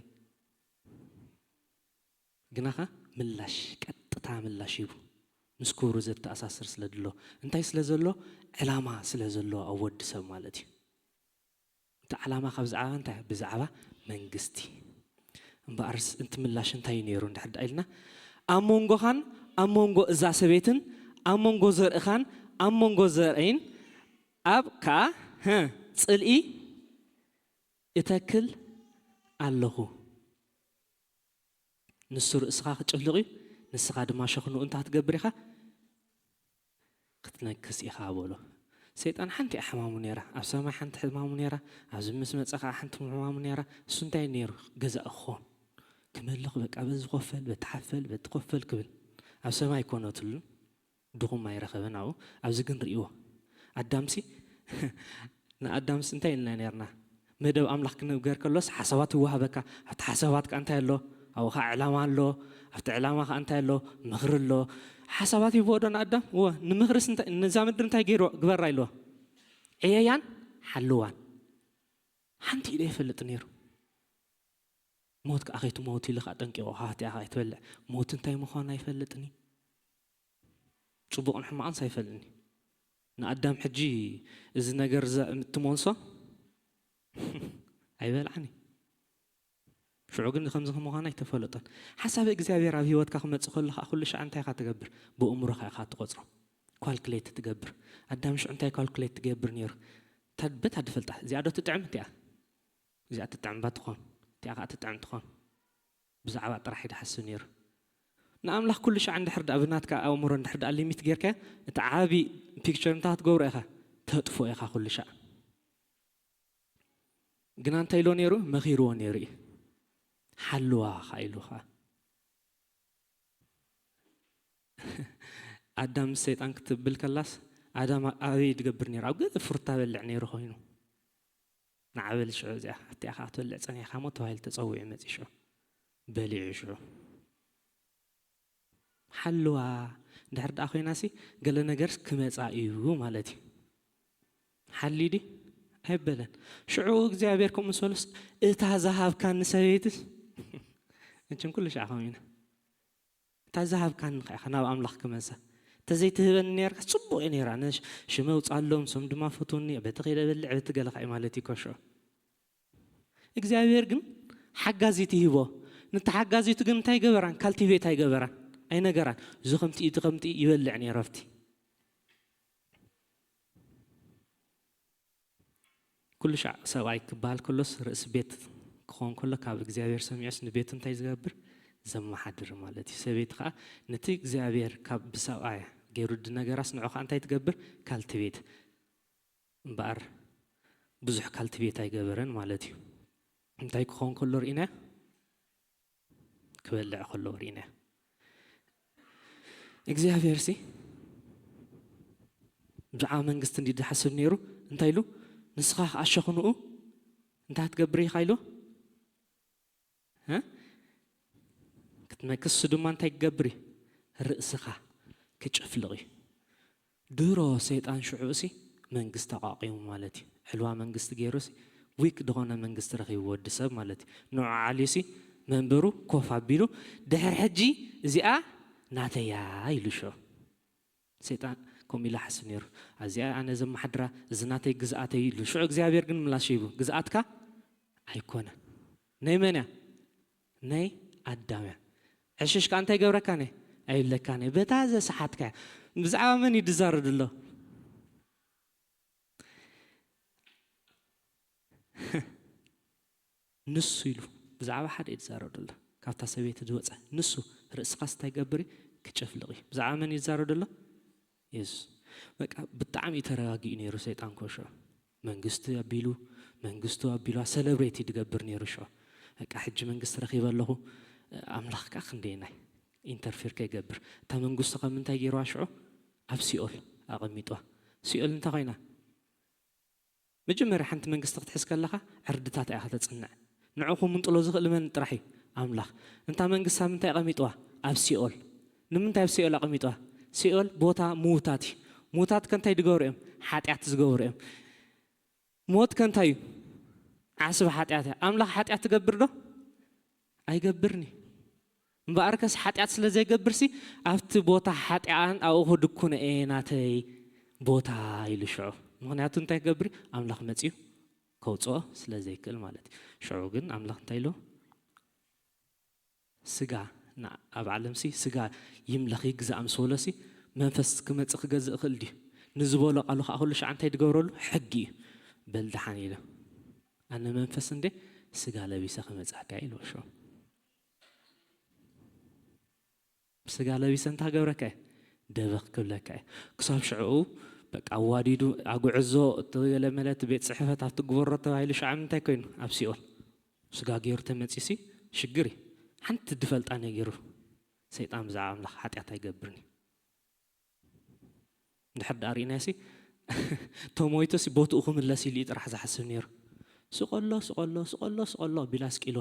ግናኸ ምላሽ ቀጥታ ምላሽ ሂቡ ምስ ክብሩ ዘተኣሳስር ስለ ድሎ እንታይ ስለ ዘሎ ዕላማ ስለ ዘሎ ኣብ ወዲ ሰብ ማለት እዩ እቲ ዓላማ ካብ ዝዓባ እንታይ ብዛዕባ መንግስቲ እምበኣርስ እንቲ ምላሽ እንታይ እዩ ነይሩ እንድሕር ደኣ ኢልና ኣብ መንጎኻን ኣብ መንጎ እዛ ሰበይትን ኣብ መንጎ ዘርእኻን ኣብ መንጎ ዘርእይን ኣብ ከዓ ጽልኢ እተክል ኣለኹ ንሱ ርእስኻ ክጭፍልቕ እዩ ንስኻ ድማ ሸኽንኡ እንታ ክትገብር ኢኻ ክትነክስ ኢኻ በሎ ሰይጣን ሓንቲ ሕማሙ ነይራ ኣብ ሰማይ ሓንቲ ሕማሙ ነይራ ኣብዚ ምስ መፀ ከዓ ሓንቲ ሕማሙ ነይራ እሱ እንታይ ነይሩ ገዛእ ክኾን ክመልኽ በቃ በዚ ኮፈል በቲ ሓፈል በቲ ኮፈል ክብል ኣብ ሰማይ ኣይኮነትሉን ድኹም ኣይረኸበን ኣብኡ ኣብዚ ግን ርእይዎ ኣዳምሲ ንኣዳምስ እንታይ ኢልና ነርና መደብ ኣምላኽ ክንብገር ከሎስ ሓሳባት ይወሃበካ ኣብቲ ሓሳባት ከ እንታይ ኣሎ ኣብኡ ከዓ ዕላማ ኣሎ። ኣብቲ ዕላማ ከዓ እንታይ ኣሎ? ምኽሪ ኣሎ። ሓሳባት ይህብዎ ዶ ንኣዳም? እወ። ንምኽርስ እንታይ፣ ነዛ ምድሪ እንታይ ገይርዋ፣ ግበራ ኢልዋ? ዕየያን ሓልዋን። ሓንቲ ኢደ ይፈልጥ ነይሩ። ሞት ከዓ ከይትመውት ኢሉ ከዓ ጠንቂቑ፣ ሃህቲኣ ከዓ ኣይትበልዕ። ሞት እንታይ ምዃኑ ኣይፈልጥን እዩ። ጽቡቕን ሕማቕንስ ኣይፈልጥን እዩ። ንኣዳም ሕጂ እዚ ነገር እዛ እትመንሶ ኣይበልዓን እዩ። ሽዑ ግን ከምዚ ከምዃኑ ኣይተፈለጦን። ሓሳብ እግዚኣብሔር ኣብ ህይወትካ ክመጽእ ከሎ ከዓ ኩሉ ሻዕ እንታይ ኢኻ ትገብር? ብእምሮኻ ኢኻ ትቆጽሮ። ኳልኩሌት ትገብር። ኣዳም ሽዑ እንታይ ኳልኩሌት ትገብር ነይሩ? እታ በታ ድፈልጣ፣ እዚኣ ዶ ትጥዕም እቲኣ? እዚኣ ትጥዕም ባ ትኾን፣ እቲኣ ከዓ ትጥዕም ትኾን። ብዛዕባ ጥራሕ እዩ ድሓስብ ነይሩ። ንኣምላኽ ኩሉ ሻዕ እንድሕር ደኣ ብናትካ ኣእምሮ እንድሕር ደኣ ሊሚት ጌርካዮ፣ እቲ ዓቢ ፒክቸር እንታይ ክትገብሮ ኢኻ? ተጥፍኦ ኢኻ ኩሉ ሻዕ። ግና እንታይ ኢልዎ ነይሩ? መኺርዎ ነይሩ እዩ። ሓልዋ ኸዓ ኢሉ ኸዓ። ኣዳም ምስ ሰይጣን ክትብል ከላስ፣ ኣዳም ኣበይ ድገብር ነይሩ? ኣብ ገለ ፍሩታ በልዕ ነይሩ ኮይኑ። ንዓ በል ሽዑ እዚኣ፣ ኣቲኣ ኸዓ ክትበልዕ ጸኒሕካ እሞ ተባሂሉ ተጸዊዑ መጺኡ ሽዑ። በሊዑ ሽዑ። ሓልዋ እንድሕር ደኣ ኮይናሲ፣ ገለ ነገርስ ክመጻ እዩ ማለት እዩ። ሓልዩ ድዩ? ኣይበለን። ሽዑ እግዚኣብሔር ከምኡ ምስ በሎስ፣ እታ ዝሃብካኒ ሰበይትስ፣ መቸም ኩሉ ሻዕ ከምኡ ኢና። እታ ዝሃብካኒ ኸዓ ኢኻ ናብ ኣምላኽ ክመልሳ። እንተዘይትህበኒ ነይርካ ጽቡቕ እዩ ነይራ። ነሽ-፣ ሽመ ውጻሎም፣ ንሶም ድማ ፈትውኒ፣ በቲ ከይደ በልዕ፣ በቲ ገለ ኸዓ ማለት እዩ ኮሾ። እግዚኣብሔር ግን ሓጋዚት ይህቦ። ነቲ ሓጋዚቱ ግን እንታይ ገበራን? ካልቲቬት ኣይገበራን። ኣይነገራን። እዚ ከምቲ፣ እቲ ከምቲ ይበልዕ ነይረ ኣብቲ። ኩሉ ሻዕ ሰብኣይ ክበሃል ከሎስ ርእሲ ቤት ክኸውን ከሎ ካብ እግዚኣብሔር ሰሚዑስ ንቤቱ እንታይ ዝገብር? ዘመሓድር ማለት እዩ። ሰበይቲ ኸዓ ነቲ እግዚኣብሔር ካብ ብሰብኣይ ገይሩ ድነገራስ ንዑ ኸዓ እንታይ ትገብር? ካልቲቬት። እምበኣር ብዙሕ ካልቲቬት ኣይገበረን ማለት እዩ። እንታይ ክኸውን ከሎ ርኢናዮ? ክበልዕ ከሎ ርኢናዮ። እግዚኣብሔር ሲ ብዛዕባ መንግስቲ እንዲ ድሓስብ ነይሩ። እንታይ ኢሉ? ንስኻ ኸዓ ሸኽንኡ እንታይ ክትገብር ኢኻ ኢሉ? እ? ክትመክስ ድማ እንታይ ክገብር እዩ? ርእስኻ ክጭፍልቕ እዩ። ድሮ ሰይጣን ሽዑ እሲ መንግስቲ ኣቋቂሙ ማለት እዩ። ዕልዋ መንግስቲ ገይሩ ሲ ዊክ ዝኾነ መንግስቲ ረኺቡ ወዲ ሰብ ማለት እዩ። ንዑ ዓልዩ ሲ መንበሩ ኮፍ ኣቢሉ ድሕር ሕጂ እዚኣ ናተያ ኢሉ ሽዑ። ሰይጣን ከምኡ ኢሉ ሓስብ ነይሩ። ኣዚኣ ኣነ ዘመሓድራ፣ እዚ ናተይ ግዝኣተይ ኢሉ። ሽዑ እግዚኣብሔር ግን ምላሽ ሂቡ፣ ግዝኣትካ ኣይኮነ። ናይ መን እያ? ናይ ኣዳም እያ። ዕሽሽ ከኣ እንታይ ገብረካ ነ? ኣይብለካ ነ። በታ ዘሰሓትካ እያ። ብዛዕባ መን እዩ ድዛረብ ዘሎ? ንሱ ኢሉ ብዛዕባ ሓደ እዩ ዝዛረብ ዘሎ። ካብታ ሰበይቲ ዝወፀ ንሱ ርእስኻስ እንታይ ገብር እዩ? ክጨፍልቕ እዩ። ብዛዕባ መን እዩ ዝዛረብ ዘሎ? የሱስ። በቃ ብጣዕሚ እዩ ተረጋጊኡ ነይሩ ሰይጣን ኮሾ። መንግስቲ ኣቢሉ፣ መንግስቱ ኣቢሉ፣ ሰለብሬት እዩ ዝገብር ነይሩ ሾ። በቃ ሕጂ መንግስቲ ረኺበ ኣለኹ፣ ኣምላኽ ከኣ ክንደየናይ ኢንተርፌር ከይገብር። እታ መንግስቱ ካብ ምንታይ ገይርዋ ሽዑ? ኣብ ሲኦል ኣቐሚጥዋ። ሲኦል እንታይ ኮይና? መጀመርያ ሓንቲ መንግስቲ ክትሕዝ ከለኻ ዕርድታታ ኢኻ ተጽንዕ። ንዑ ክምንጥሎ ዝኽእል መን ጥራሕ እዩ? ኣምላኽ። እንታ መንግስቲ ኣብ ምንታይ ኣቐሚጥዋ? ኣብ ሲኦል። ንምንታይ ኣብ ሲኦል ኣቐሚጥዋ? ሲኦል ቦታ ምዉታት እዩ። ምዉታት ከ እንታይ ዝገብሩ እዮም? ሓጢኣት ዝገብሩ እዮም። ሞት ከ እንታይ እዩ? ዓስቢ ሓጢኣት እያ። ኣምላኽ ሓጢኣት ትገብር ዶ? ኣይገብርን እዩ። እምበኣርከስ ሓጢኣት ስለ ዘይገብርሲ ኣብቲ ቦታ ሓጢኣን ኣብኡ ክድኩነ እየ ናተይ ቦታ ኢሉ ሽዑ። ምኽንያቱ እንታይ ክገብር እዩ? ኣምላኽ መጺኡ ከውፅኦ ስለ ዘይክእል ማለት እዩ። ሽዑ ግን ኣምላኽ እንታይ ኢሉ? ስጋ ን-፣ ኣብ ዓለምሲ ስጋ ይምለኽ ይግዛእ ምስ በሎሲ መንፈስ ክመጽእ ክገዝእ ይኽእል ድዩ? ንዝበሎ ቃሉ ከዓ ኩሉ ሻዕ እንታይ ድገብረሉ? ሕጊ እዩ። በል ደሓን ኢለ ኣነ መንፈስ እንዴ ስጋ ለቢሰ ክመጽኣካ ኢልዎ ሽዑ። ስጋ ለቢሰ እንታይ ክገብረካ እየ? ደበኽ ክብለካ እየ። ክሳብ ሽዕኡ በቃ ኣዋዲዱ ኣጉዕዞ፣ እቲ ገለ መለ፣ እቲ ቤት ጽሕፈት ኣብቲ ግበሮ ተባሂሉ ሽዓ ምንታይ ኮይኑ? ኣብ ሲኦል። ስጋ ገይሩ ተመጺሲ ሽግር እዩ። ሓንቲ ድፈልጣ ነጊሩ ሰይጣን ብዛዕባ ኣምላኽ ሓጢኣት ኣይገብርን እዩ። እንድሕር ደኣ ርኢናዮሲ ተሞይቱሲ ቦትኡ ክምለስ ኢሉ እዩ ጥራሕ ዝሓስብ ነይሩ። ስቆሎ፣ ስቆሎ፣ ስቆሎ፣ ስቆሎ ቢላ ስቂሎ።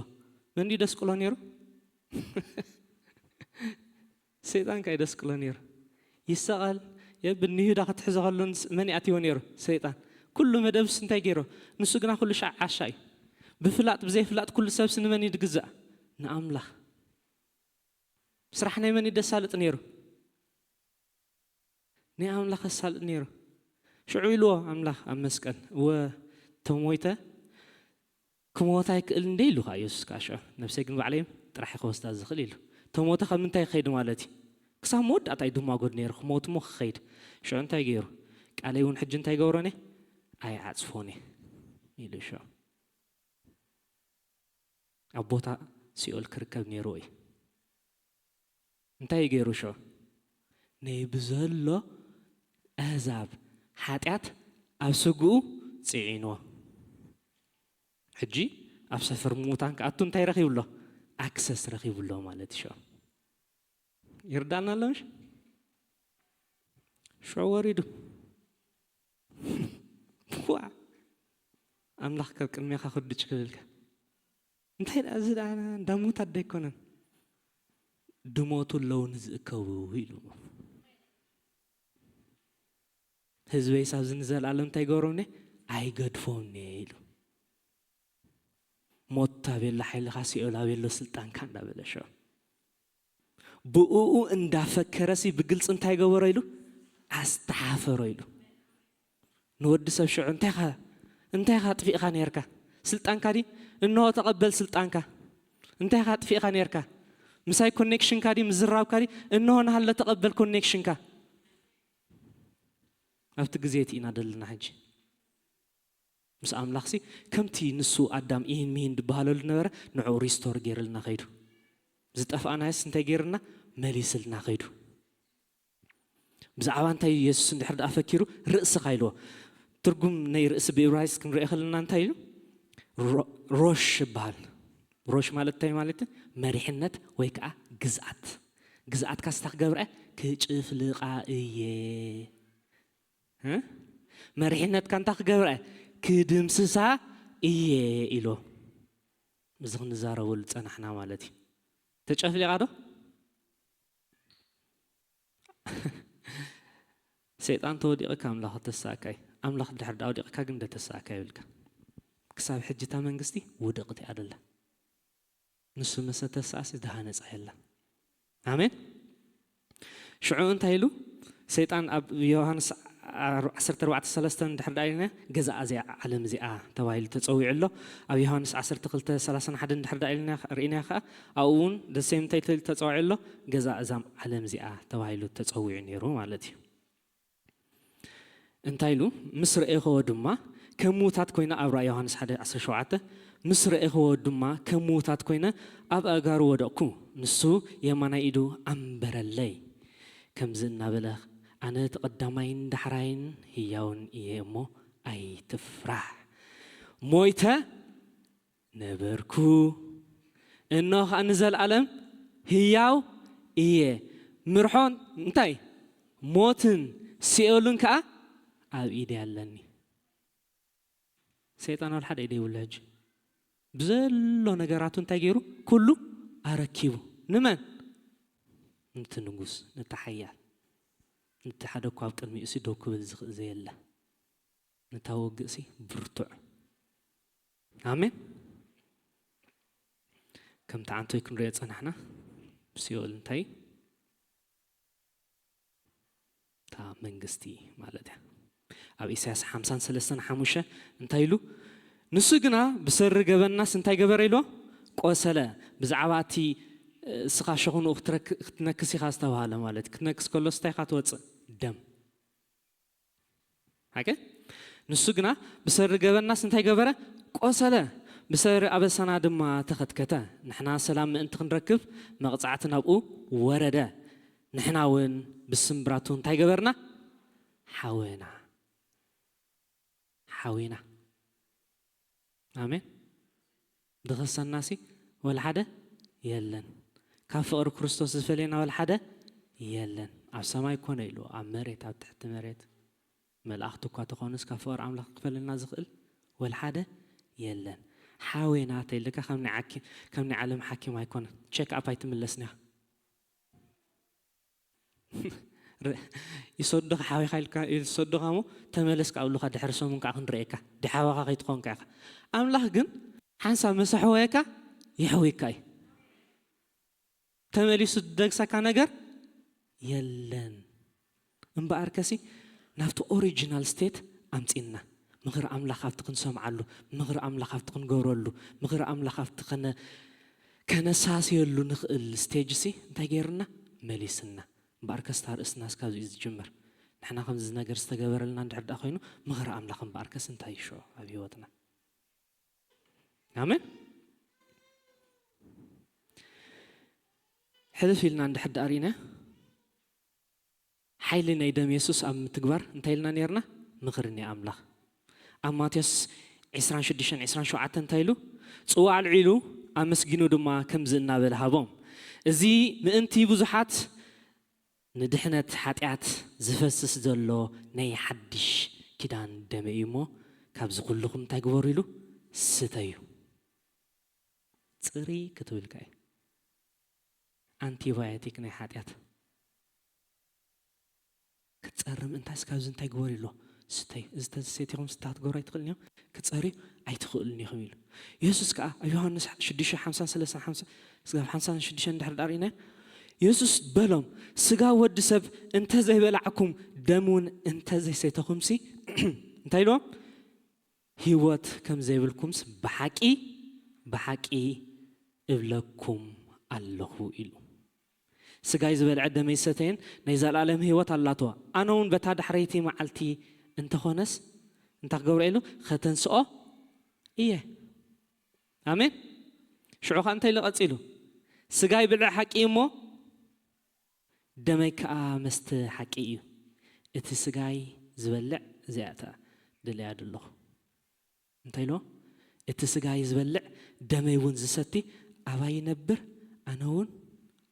መን ድዩ ደስቅሎ ነይሩ? ሰይጣን ከኣ ደስ ክሎ ነይሩ። ይሰቐል፣ የብል፣ ንይሁዳ ክትሕዞ ከሎ ንስ-፣ መን ይኣትዎ ነይሩ? ሰይጣን። ኩሉ መደብስ እንታይ ገይሩ? ንሱ ግና ኩሉ ሻዕ ዓሻ እዩ። ብፍላጥ ብዘይፍላጥ ኩሉ ሰብስ ንመን እዩ ዝግዛእ? ንኣምላኽ። ስራሕ ናይ መን እዩ ደሳልጥ ነይሩ? ናይ ኣምላኽ ኣሳልጥ ነይሩ። ሽዑ ኢልዎ ኣምላኽ ኣብ መስቀል፣ "እወ ተሞይተ ክሞት ኣይክእል እንደ?" ኢሉ ኸዓ ኢየሱስ ከኣ ሽዑ፣ "ነብሰይ ግን ባዕለይ ጥራሕ ክወስዳ ዝኽእል" ኢሉ። ተሞተ ካብ ምንታይ ክኸይድ ማለት እዩ? ክሳብ መወዳእታ እዩ ድማጎድ ነይሩ፣ ክሞት እሞ ክኸይድ። ሽዑ እንታይ ገይሩ? "ቃለይ እውን ሕጂ እንታይ ገብሮን እየ? ኣይዓጽፎን እየ" ኢሉ ሽዑ። ኣብ ቦታ ሲኦል ክርከብ ነይርዎ እዩ። እንታይ እዩ ገይሩ ሽዑ? ነይ ብዘሎ ኣህዛብ ሓጢኣት ኣብ ስግኡ ጽዒንዎ። ሕጂ ኣብ ሰፈር ምዉታን ክኣቱ እንታይ ረኺቡ ኣሎ? ኣክሰስ ረኺቡ ኣሎ ማለት እዩ ሽዑ። ይርዳና ኣሎ ምሽ? ሽዑ ወሪዱ። ዋ! ኣምላኽ ካብ ቅድሜኻ ክድጭ ክብልካ። እንታይ ደኣ እዚ ደኣ እንዳ ምዉታት ዶ ኣይኮነን? ድሞቱ ኣለዉ ንዝእከቡ ኢሉ። ህዝበይስ ኣብዚ ንዘለኣለም እንታይ ይገብሮም እየ? ኣይገድፎም እየ ኢሉ። ሞት ኣበሎ ሓይልኻ፣ ሲኦል ኣበሎ ስልጣንካ እንዳበለ ሽዑ። ብእኡ እንዳፈከረሲ ብግልፂ እንታይ ገበሮ ኢሉ? ኣስተሓፈሮ ኢሉ። ንወዲ ሰብ ሽዑ እንታይ ኢኻ፣ እንታይ ኢኻ ኣጥፊእኻ ነይርካ? ስልጣንካ ድዩ? እንሆ ተቐበል ስልጣንካ። እንታይ ኢኻ ኣጥፊእኻ ነይርካ? ምሳይ ኮኔክሽንካ ድዩ? ምዝራብካ ድዩ? እንሆ ናሃለ ተቐበል ኮኔክሽንካ። ኣብቲ ግዜ እቲ ኢና ደለና ሕጂ። ምስ ኣምላኽሲ ከምቲ ንሱ ኣዳም ኢሂን ምሂን ዝበሃለሉ ነበረ፣ ንዕኡ ሪስቶር ገይርልና ከይዱ። ዝጠፍኣናዮስ እንታይ ገይርልና? መሊስልና ከይዱ። ብዛዕባ እንታይ ኢየሱስ እንድሕር ደኣ ፈኪሩ ርእስኻ ኢልዎ። ትርጉም ናይ ርእሲ ብዕብራይስጥ ክንሪኦ ከለና እንታይ ኢሉ? ሮ-፣ ሮሽ ይበሃል። ሮሽ ማለት እንታይ ማለት እዩ? መሪሕነት ወይ ከዓ ግዝኣት። ግዝኣትካ ስታ ክገብረ ክጭፍልቓ እየ። እ? መሪሕነትካ እንታይ ክገብረ? ክድምስሳ እየ ኢሎ። እዚ ክንዛረበሉ ጸናሕና ማለት እዩ። ተጨፍሊቓ ዶ? ሰይጣን ተወዲቕካ ኣምላኽ ተሳእካይ። ኣምላኽ ድሕር ዳ ወዲቕካ ግን ደተሳእካ ይብልካ። ክሳብ ሕጂ እታ መንግስቲ ውድቕቲ እያ ደላ። ንሱ ምስ ተሳእሲ ዝሃነጻ የላ። ኣሜን። ሽዑ እንታይ ኢሉ? ሰይጣን ኣብ ዮሃንስ ዓሰርተ ኣርባዕተ ሰለስተ እንድሕር ደኣ ኢልና፣ ገዛ እዚኣ ዓለም እዚኣ ተባሂሉ ተጸዊዑ ኣሎ። ኣብ ዮሃንስ ዓሰርተ ክልተ ሰላሳን ሓደን እንድሕር ደኣ ኢልና ርኢና ከኣ፣ ኣብኡ እውን ደሴም እንታይ ተባሂሉ ተጸዊዑ ኣሎ? ገዛ እዛ ዓለም እዚኣ ተባሂሉ ተጸዊዑ ነይሩ ማለት እዩ። እንታይ ኢሉ? "ምስ ረኤኽዎ ድማ ከም ምዉታት ኮይነ"፣ ኣብ ራእይ ዮሃንስ ሓደ ዓሰርተ ሸውዓተ፣ "ምስ ረኤኽዎ ድማ ከም ምዉታት ኮይነ ኣብ ኣእጋሩ ወደቕኩ፣ ንሱ የማናይ ኢዱ ኣንበረለይ፣ ከምዚ እናበለ፣ ኣነ እቲ ቀዳማይን ዳሕራይን ህያውን እየ እሞ ኣይትፍራሕ። ሞይተ ነበርኩ፣ እነሆ ኸኣ ንዘለኣለም ህያው እየ። ምርሖን እንታይ? ሞትን ሲኦልን ከኣ ኣብ ኢደይ ኣለኒ።" ሰይጣን ወላ ሓደ ኢደ ይብሉ ሕጂ። ብዘሎ ነገራቱ እንታይ ገይሩ? ኩሉ ኣረኪቡ። ንመን? ነቲ ንጉስ፣ ነቲ ሓያል፣ ነቲ ሓደ እኳ ኣብ ቅድሚኡ ሲ ደው ክብል ዝኽእል ዘየለ። ነታ ውግእሲ ብርቱዕ። ኣሜን። ከምቲ ዓንቶይ ክንሪኦ ጸናሕና፣ ሲኦል እንታይ? እታ መንግስቲ ማለት እያ። ኣብ ኢሳያስ ሓምሳን ሰለስተን ሓሙሽተ እንታይ ኢሉ? "ንሱ ግና ብሰሪ ገበናስ እንታይ ገበረ?" ኢልዎ፣ "ቆሰለ።" ብዛዕባ እቲ፣ እ፣ እስኻ ሸኹንኡ ክትረክ-፣ ክትነክስ ኢኻ ዝተባህለ ማለት እዩ። ክትነክስ ከሎስ እንታይ ኢኻ ትወጽእ? ደም። ሓቂ? "ንሱ ግና ብሰሪ ገበናስ እንታይ ገበረ? ቆሰለ። ብሰሪ ኣበሳና ድማ ተኸትከተ። ንሕና ሰላም ምእንቲ ክንረክብ መቕጻዕቲ ናብኡ ወረደ። ንሕና እውን ብስምብራቱ እንታይ ገበርና? ሓወና። ሓዊና።" ኣሜን። ድኸሰናሲ ወላ ሓደ የለን። ካብ ፍቕሪ ክርስቶስ ዝፈልየና ወላ ሓደ የለን። ኣብ ሰማይ ኮነ ኢሉ፣ ኣብ መሬት፣ ኣብ ትሕቲ መሬት፣ መላእኽቲ እኳ ተኾኑስ ካብ ፍቕሪ ኣምላኽ ክፈልየና ዝኽእል ወላ ሓደ የለን። ሓወይ ናተይ ኢልካ ከም ናይ ዓኪ-፣ ከም ናይ ዓለም ሓኪም ኣይኮነን። ቸክ ኣፕ ኣይትምለስን ኢኻ። ረ-፣ ይሰዱኻ ሓዊኻ ኢልካ፣ ይሰዱኻ እሞ ተመለስ ካብ ኢሉኻ ድሕሪ ሰሙን ከዓ ክንርእየካ። ድሓወኻ ከይትኾንካ ኢኻ። ኣምላኽ ግን ሓንሳብ መሰ ሓወየካ ይሕውይካ እዩ። ተመሊሱ ዝደግሰካ ነገር የለን። እምበኣር ከሲ ናብቲ ኦሪጂናል ስቴት ኣምጺና ምኽሪ ኣምላኽ ኣብቲ ክንሰምዓሉ፣ ምኽሪ ኣምላኽ ኣብቲ ክንገብረሉ፣ ምኽሪ ኣምላኽ ኣብቲ ከነ-፣ ከነሳስየሉ ንኽእል ስቴጅ ሲ እንታይ ገይርና? መሊስና። እምበኣር ከስታ ርእስና እስካብ እዩ ዝጅምር። ንሕና ከምዚ ነገር ዝተገበረልና እንድሕር ደኣ ኮይኑ ምኽሪ ኣምላኽ እምበኣር ከስ እንታይ ይሾ ኣብ ህይወትና? ኣሜን። ሕልፍ ኢልና እንድሕር ደኣ ርኢና ሓይሊ ናይ ደም የሱስ ኣብ ምትግባር እንታይ ኢልና ነርና? ምኽሪ ናይ ኣምላኽ። ኣብ ማቴዎስ ዕስራን ሽዱሽተን ዕስራን ሸውዓተን እንታይ ኢሉ? ጽዋዕ ኣልዒሉ ኣመስጊኑ ድማ ከምዚ እናበለ ሃቦም፣ እዚ ምእንቲ ብዙሓት ንድሕነት ሓጢኣት ዝፈስስ ዘሎ ናይ ሓድሽ ኪዳን ደመ እዩ እሞ ካብዚ ኩልኹም እንታይ ግበሩ ኢሉ? ስተዩ። ጽሪ ክትብልካ እዩ። ኣንቲባዮቲክ ናይ ሓጢኣት ክትጸርም እንታይ እስካብዚ እንታይ ግበሩ ኢሎ? ስተዩ። እዚ ተዝሰቲኹም ስታ ክትገብሩ ኣይትኽእልን እዮም። ክጸርዩ ኣይትኽእልን ኢኹም ኢሉ። የሱስ ከኣ ኣብ ዮሃንስ ሽዱሽተ ሓምሳን ሰለሳን ሓምሳ፣ ስጋብ ሓምሳን ሽዱሽተን እንድሕር ደኣ ርኢና፣ የሱስ በሎም፣ ስጋ ወዲ ሰብ እንተ ዘይበላዕኩም ደም እውን እንተ ዘይሰተኹምሲ እንታይ ኢልዎም? ህይወት ከም ዘይብልኩምስ ብሓቂ፣ ብሓቂ እብለኩም ኣለኹ ኢሉ። ስጋይ ዝበልዐ ደመይ ዝሰተየን ናይ ዘለኣለም ህይወት ኣላትዋ። ኣነ እውን በታ ዳሕረይቲ መዓልቲ እንተኾነስ እንታይ ክገብሮ ኢሉ? ከተንስኦ እየ። ኣሜን። ሽዑ ኸኣ እንታይ ኢሉ ቀጺሉ? ስጋይ ብልዕ ሓቂ እዩ እሞ ደመይ ከኣ መስተ ሓቂ እዩ። እቲ ስጋይ ዝበልዕ እዚኣታ ደልያ ደለኹ። እንታይ ኢልዎ? እቲ ስጋይ ዝበልዕ ደመይ እውን ዝሰቲ ኣባይ ይነብር፣ ኣነ እውን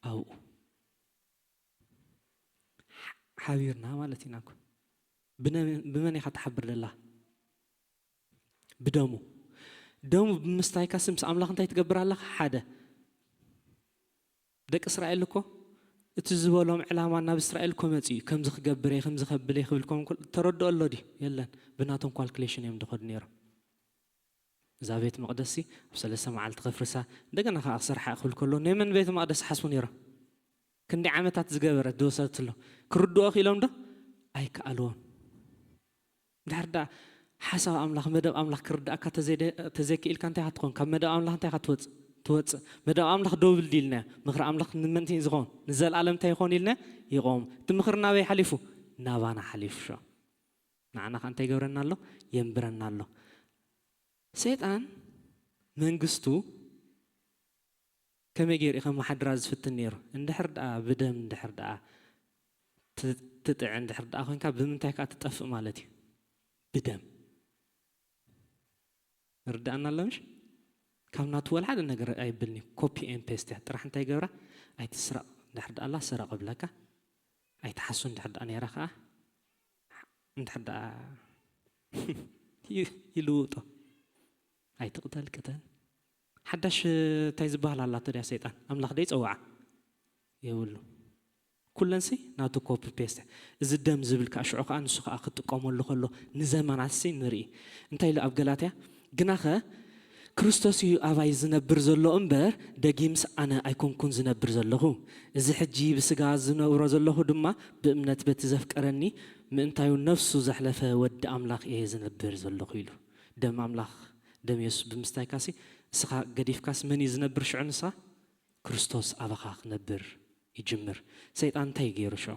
ኣብኡ። ሓ-፣ ሓቢርና ማለት ኢና እኮ። ብነ-፣ ብመን ኢኻ ትሓብር ደላ? ብደሙ። ደሙ ብምስታይካ ስምስ ኣምላኽ እንታይ ትገብር ኣለኻ? ሓደ። ደቂ እስራኤል እኮ እቲ ዝበሎም ዕላማ ናብ እስራኤል እኮ መጺኡ እዩ። ከምዚ ክገብር እየ፣ ከምዚ ከብል እየ ክብል ከም ኩል-፣ ተረድኦ ኣሎ ድዩ? የለን። ብናቶም ኳልኩሌሽን እዮም ዝኸዱ ነይሮም። እዛ ቤት መቕደስ ሲ ኣብ ሰለስተ መዓልቲ ከፍርሳ፣ እንደገና ከኣ ክሰርሓ ክብል ከሎ፣ ናይ መን ቤት መቕደስ ሓስቡ ነይሮም? ክንደይ ዓመታት ዝገበረት ዝወሰደትሎም ክርድኦ ክኢሎም ዶ? ኣይከኣልዎን። ድሕር ደኣ ሓሳብ ኣምላኽ፣ መደብ ኣምላኽ ክርድኣካ ተዘይደ-፣ ተዘይክኢልካ እንታይ ኢኻ ትኾን? ካብ መደብ ኣምላኽ እንታይ ኢኻ ትወጽእ? ትወጽእ። መደብ ኣምላኽ ደው ብል ድዩ ኢልናዮ? ምኽሪ ኣምላኽ ንመን እዩ ዝኸውን? ንዘለኣለም እንታይ ይኾን ኢልና? ይቖም። እቲ ምኽሪ ናበይ ሓሊፉ? ናባና ሓሊፉ። ሸ-፣ ንዓና ኸኣ እንታይ ይገብረና ኣሎ? የንብረና ኣሎ። ሰይጣን መንግስቱ ከመይ ገይሩ እዩ ከመሓድራ ዝፍትን ነይሩ? እንድሕር ደኣ ብደም እንድሕር ደኣ ት-፣ ትጥዕ እንድሕር ደኣ ኮይንካ ብምንታይ ከኣ ትጠፍእ ማለት እዩ? ብደም። ርድኣና ኣሎ ምሽ? ካብ ናቱ ወላ ሓደ ነገር ኣይብልን እዩ። ኮፒ ኤን ፔስት እያ። ጥራሕ እንታይ ገብራ? ኣይትስረቕ እንድሕር ደኣ ኣላ ስረቕ እብለካ። ኣይትሓሱ እንድሕር ደኣ ነይራ ከኣ እንድሕር ደኣ ይ-፣ ይልውጦ። ኣይትቕተል ቅተል። ሓዳሽ እንታይ ዝበሃል ኣላቶ ድያ ሰይጣን? ኣምላኽ ዶ ይጸውዓ? የብሉ። ኩለንሲ ናቱ ኮፒ ፔስት። እዚ ደም ዝብል ከኣ ሽዑ ከኣ ንሱ ከኣ ክጥቀመሉ ከሎ ንዘመናትሲ ንርኢ። እንታይ ኢሉ ኣብ ገላትያ? ግናኸ ክርስቶስ እዩ ኣባይ ዝነብር ዘሎ እምበር፣ ደጊምስ ኣነ ኣይኮንኩን ዝነብር ዘለኹ። እዚ ሕጂ ብስጋ ዝነብሮ ዘለኹ ድማ ብእምነት በቲ ዘፍቀረኒ ምእንታዩ ነፍሱ ዘሕለፈ ወዲ ኣምላኽ እየ ዝነብር ዘለኹ ኢሉ። ደም ኣምላኽ፣ ደም የሱስ ብምስታይካሲ እስኻ ገዲፍካስ መን እዩ ዝነብር ሽዑ ንስኻ? ክርስቶስ ኣባኻ ክነብር ይጅምር። ሰይጣን እንታይ ገይሩ ሽዑ?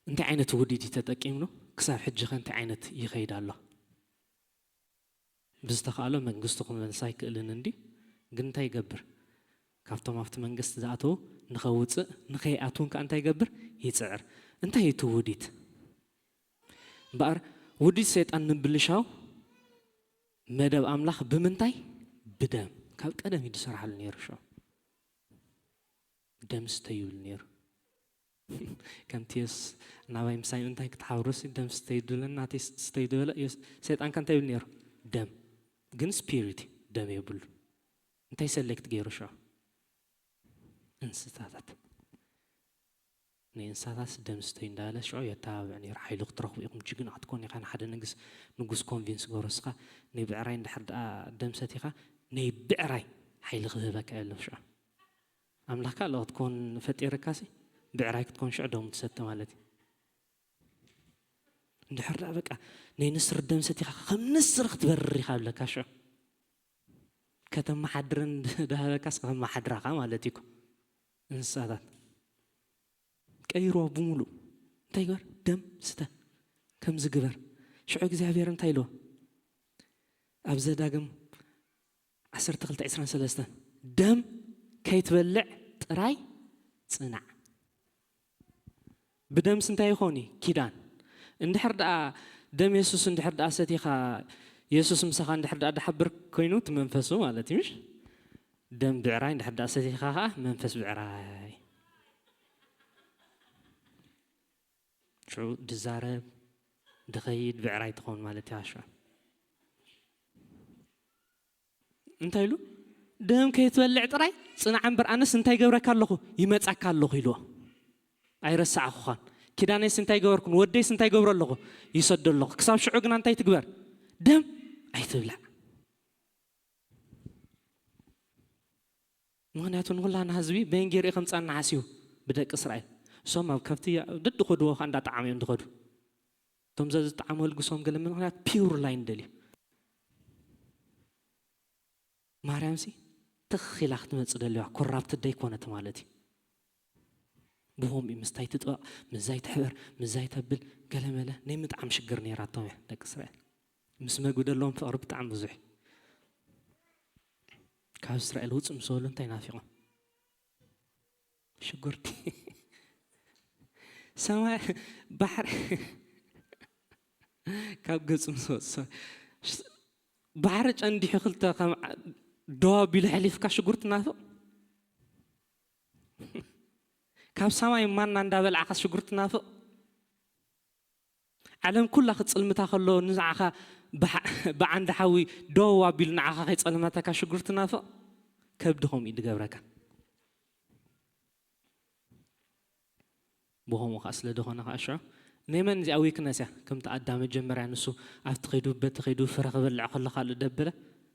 እንታይ ዓይነት ውዲት እዩ ተጠቂምሉ? ክሳብ ሕጂ ኸ እንታይ ዓይነት ይኸይድ ኣሎ? ብዝተኻእሎ መንግስቱ ክመልሳ ኣይክእልን እንዲ፣ ግን እንታይ ይገብር? ካብቶም ኣብቲ መንግስቲ ዝኣተዉ ንኸውፅእ፣ ንኸይኣትውን ከዓ እንታይ ይገብር? ይፅዕር። እንታይ እዩ እቲ ውዲት? እምበኣር ውዲት ሰይጣን ንምብልሻው መደብ ኣምላኽ ብምንታይ? ብደም። ካብ ቀደም እዩ ዝሰርሓሉ ነይሩ። ሸው ደም ስተዩ ይብል ነይሩ። ከምቲ የሱስ ናባይ ምሳይ ምእንታይ ክትሓብሩሲ ደም ስተዩ ድብለኒ፣ ናተይ ስተዩ ድበለ፣ የሱስ፣ ሰይጣን ከ እንታይ ይብል ነይሩ? ደም። ግን ስፒሪት ደም የብሉ። እንታይ ሰሌክት ገይሩ ሽዑ? እንስሳታት። ናይ እንስሳታት ደም ስተዩ እንዳበለ ሽዑ የተባብዕ ነይሩ። ሓይሊ ክትረኽቡ ኢኹም፣ ጅግና ክትኮን ኢኻ፣ ንሓደ ንግስ ንጉስ ኮንቪንስ ገበሮ። እስኻ ናይ ብዕራይ እንድሕር ደኣ ደም ሰቲኻ፣ ናይ ብዕራይ ሓይሊ ክህበካ የለን ሽዑ። ኣምላኽካ ኣለኹ ክትኮን ፈጢርካሲ፣ ብዕራይ ክትኮን ሽዑ ደሙ ትሰቲ ማለት እዩ። እንድሕር ደኣ በቃ ናይ ንስር ደም ሰቲኻ ከም ንስር ክትበርር ኢኻ ብለካ ሽዑ። ከተመሓድረን ደሃበካስ ከተመሓድራኻ ማለት እዩ እኮ። እንስሳታት ቀይርዎ ብምሉእ። እንታይ ይግበር? ደም ስተ። ከምዚ ግበር። ሽዑ እግዚኣብሔር እንታይ ኢልዎ? ኣብ ዘዳግም ዓሰርተ ክልተ ዕስራን ሰለስተን፣ ደም ከይትበልዕ ጥራይ ጽናዕ። ብደምስ እንታይ ይኾን እዩ? ኪዳን። እንድሕር ደኣ ደም የሱስ እንድሕር ደኣ ሰቲኻ፣ የሱስ ምሳኻ እንድሕር ደኣ ድሓብር ኮይኑ፣ እቲ መንፈሱ ማለት እዩ፣ ምሽ? ደም ብዕራይ እንድሕር ደኣ ሰቲኻ ኸኣ መንፈስ ብዕራይ። ሽዑ ድዛረብ፣ ድኸይድ ብዕራይ ትኸውን ማለት እያ ሽዑ። እንታይ ኢሉ? ደም ከይትበልዕ ጥራይ ጽናዕ እምበር፣ ኣነስ እንታይ ገብረካ ኣለኹ? ይመጻካ ኣለኹ ኢልዎ። ኣይረሳዕኹኻን። ኪዳነይስ እንታይ ገበርኩን? ወደይስ እንታይ ገብሮ ኣለኹ? ይሰዶ ኣለኹ። ክሳብ ሽዑ ግና እንታይ ትግበር? ደም ኣይትብላዕ። ምኽንያቱ ንኹላና ህዝቢ በየን ገይሩ እዩ ከምጻና ሓሲቡ? ብደቂ እስራኤል። እሶም ኣብ ከብቲ ደድኸድዎ ኸኣ እንዳጠዓሙ እዮም ዝኸዱ። እቶም ዘዝጠዓሙ ኣልግሶም ገለ ምኽንያት ፒውር ላይን ደልዩ። ማርያምሲ ትኽ ኢላ ክትመጽእ ደልዋ፣ ኮራፕትድ ደይኮነት ማለት እዩ። ብኸምኡ እዩ ምስታይ ትጥበቕ፣ ምዛይ ትሕበር፣ ምዛይ ተብል፣ ገለመለ ናይ ምጥዓም ሽግር ነይራቶም እያ ደቂ እስራኤል። ምስ መግቢ ደለዎም ፍቕሪ ብጣዕሚ ብዙሕ እዩ። ካብ እስራኤል ውጽእ ምስ በሉ እንታይ ናፊቖም? ሽጉርቲ። ሰማይ ባሕሪ ካብ ገጹ ምስ ወጽእ፣ ባሕሪ ጨንዲሑ ክልተ ከም ዓ-፣ ደው ኣቢሉ ሕሊፍካ ሽጉርቲ ናፍቕ። ካብ ሰማይ ማና እንዳበልዓኻ ሽጉርቲ ናፍቕ። ዓለም ኩላ ክጽልምታ ከሎ ንዓኻ ብሓ-፣ ብዓንዲ ሓዊ ደው ኣቢሉ ንዓኻ ከይጸልመተካ ሽጉርቲ ናፍቕ። ከብዲ ከምኡ እዩ ዝገብረካ። ብኸምኡ ኸዓ ስለ ዝኾነ ኸዓ ሽዑ ናይ መን እዚኣ ዊክነስ እያ? ከምቲ ኣዳም መጀመርያ ንሱ ኣብቲ ኸይዱ በቲ ኸይዱ ፍረ ክበልዕ ከሎ ካልእ ደበለ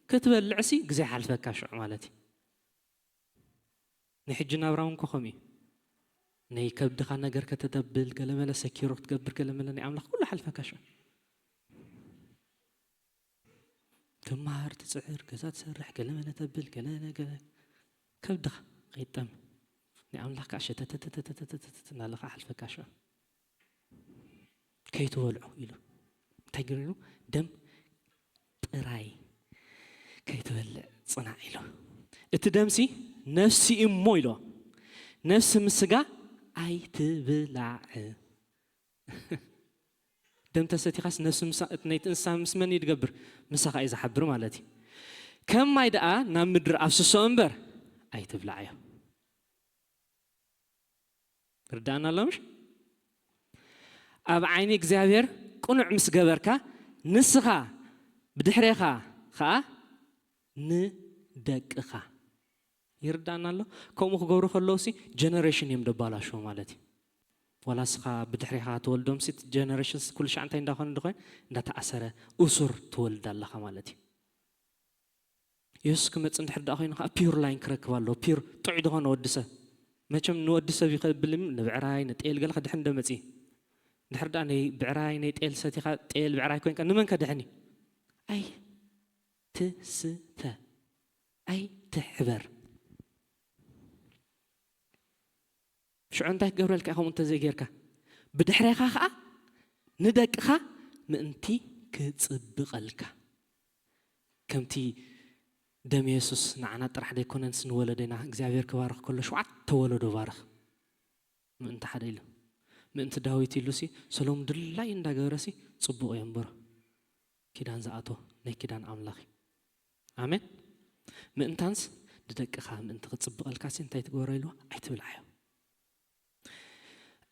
ክትበልዕሲ ግዜ ሓልፈካ ሽዑ ማለት እዩ። ናይ ሕጂ ናብራ እውን ኮ ከምኡ እዩ። ናይ ከብድኻ ነገር ከተተብል ገለመለ ሰኪሮ ክትገብር ገለመለ ናይ ኣምላኽ ኩሉ ሓልፈካ ሽዑ። ትመሃር፣ ትጽዕር፣ ገዛ ትሰርሕ፣ ገለ መለ ተብል፣ ገለ ገለ ከብድኻ ከይጠም ናይ ኣምላኽ ከዓ ሸተተተተተተተተተተ እናለኻ ሓልፈካ ሽዑ ከይትበልዑ ኢሉ እንታይ ገይሩ? ደም ጥራይ ከይትበልዕ ጽናዕ ኢሉ። እቲ ደምሲ ነፍሲ እሞ ኢሎ። ነፍሲ ምስ ስጋ ኣይትብላዕ። ደም ተሰቲኻስ ነፍሲ ምሳ-፣ እቲ ናይቲ እንስሳ ምስ መን እዩ ዝገብር? ምሳኻ እዩ ዝሓብር ማለት እዩ። ከም ማይ ደኣ ናብ ምድሪ ኣፍስሶ እምበር ኣይትብላዕዮ። ርዳእና ኣሎ ምሽ? ኣብ ዓይኒ እግዚኣብሔር ቅኑዕ ምስ ገበርካ ንስኻ ብድሕሬኻ ኸኣ ንደቅኻ። ይርዳእና ኣሎ? ከምኡ ክገብሩ ከለውሲ ጀነሬሽን እዮም ደባላሽዎ ማለት እዩ። ዋላ እስኻ ብድሕሬኻ ትወልዶምሲ እቲ ጀነሬሽንስ ኩሉ ሻዕ እንታይ እንዳኾነ እንደኾነ እንዳተኣሰረ እሱር ትወልድ ኣለኻ ማለት እዩ። የሱስ ክመጽእ እንድሕር ደኣ ኮይኑ ከዓ ፒውር ላይን ክረክብ ኣለዎ። ፒውር ጥዑይ ዝኾነ ወዲ ሰብ። መቸም ንወዲ ሰብ እዩ ከብል እም ንብዕራይ ንጤል ገለ ክድሕን እንዶ መጺእ። እንድሕር ደኣ ናይ ብዕራይ ናይ ጤል ሰቲኻ ጤል ብዕራይ ኮይንካ ንመን ከድሕን እዩ? ኣይትስተ። ኣይትሕበር። ሽዑ እንታይ ክገብረልካ እዩ ከምኡ እንተዘይጌርካ? ብድሕሬኻ ኸዓ ንደቅኻ ምእንቲ ክጽብቐልካ። ከምቲ ደም የሱስ ንዓና ጥራሕ ደይኮነንስ ንወለደና እግዚኣብሔር ክባርኽ ከሎ ሸውዓተ ወለዶ ባርኽ። ምእንቲ ሓደ ኢሉ። ምእንቲ ዳዊት ኢሉሲ ሰሎሙን ድላይ እንዳገበረሲ ጽቡቕ የንብሮ። ኪዳን ዝኣቶ ናይ ኪዳን ኣምላኽ እዩ። ኣሜን። ምእንታንስ ንደቅኻ ምእንቲ ክጽብቐልካሲ እንታይ ትግበሮ ኢልዎ? ኣይትብልዓዮ።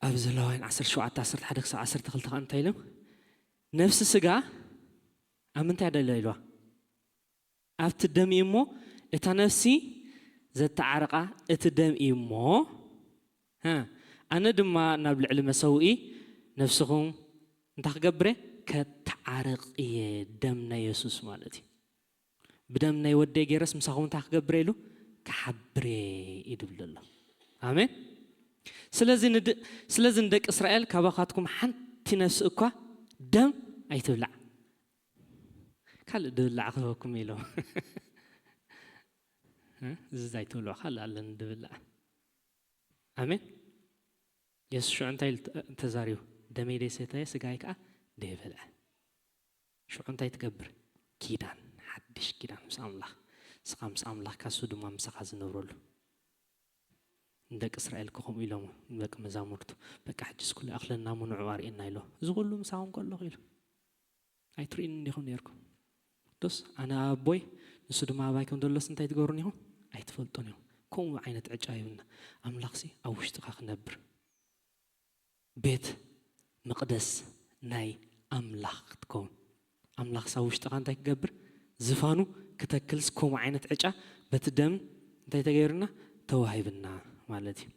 ኣብ ዘለዋውያን ዓሰርተ ሸውዓተ ዓሰርተ ሓደ ክሳብ ዓሰርተ ክልተ ኸዓ እንታይ ኢሎም? ነፍሲ ስጋ ኣብ ምንታይ ደሎ ኢልዋ? ኣብቲ ደም እዩ እሞ፣ እታ ነፍሲ ዘተዓርቓ እቲ ደም እዩ እሞ፣ ሃ፣ ኣነ ድማ ናብ ልዕሊ መሰውኢ ነፍስኹም እንታይ ክገብር እየ? ከተዓርቕ እየ። ደም ናይ የሱስ ማለት እዩ። ብደም ናይ ወደይ ገይረስ ምሳኹም እንታይ ክገብር እየ ኢሉ? ክሓብር እየ እዩ ዝብል ዘሎ። ኣሜን። ስለዚ ንድ-፣ ስለዚ ንደቂ እስራኤል ካባኻትኩም ሓንቲ ነፍሲ እኳ ደም ኣይትብላዕ። ካልእ ድብላዕ ክህበኩም ኢሎም። እዚ ኣይትብልዑ፣ ካልእ ኣለኒ ድብላዕ። ኣሜን። የሱስ ሽዑ እንታይ ኢሉ ተ-፣ ተዛሪቡ? ደመይ ደይሰተየ ስጋይ ከዓ ደይበልዐ። ሽዑ እንታይ ትገብር? ኪዳን፣ ሓድሽ ኪዳን ምስ ኣምላኽ። ንስኻ ምስ ኣምላኽካ፣ እሱ ድማ ምሳኻ ዝነብረሉ። ንደቂ እስራኤል እኮ ከምኡ ኢሎሞ ንደቂ መዛሙርቱ፣ በቃ ሕጂስ ኩሉ ኣኽለና ምንዑ ኣርእየና ኢሎ። እዚ ኩሉ ምሳኹም ከለኹ ኢሉ። ኣይትርእዩኒ እንዲኹም ነይርኩም። ዶስ ኣነ ኣቦይ፣ ንሱ ድማ ኣባይ ከም ዘሎስ እንታይ ትገብሩን ኢኹም? ኣይትፈልጡን ኢኹም። ከምኡ ዓይነት ዕጫ ሂብና። ኣምላኽሲ ኣብ ውሽጥኻ ክነብር። ቤት መቕደስ ናይ ኣምላኽ ክትከውን። ኣምላኽስ ኣብ ውሽጥኻ እንታይ ክገብር? ዝፋኑ ክተክልስ ከምኡ ዓይነት ዕጫ በቲ ደም እንታይ ተገይሩና? ተዋሂብና ማለት እዩ።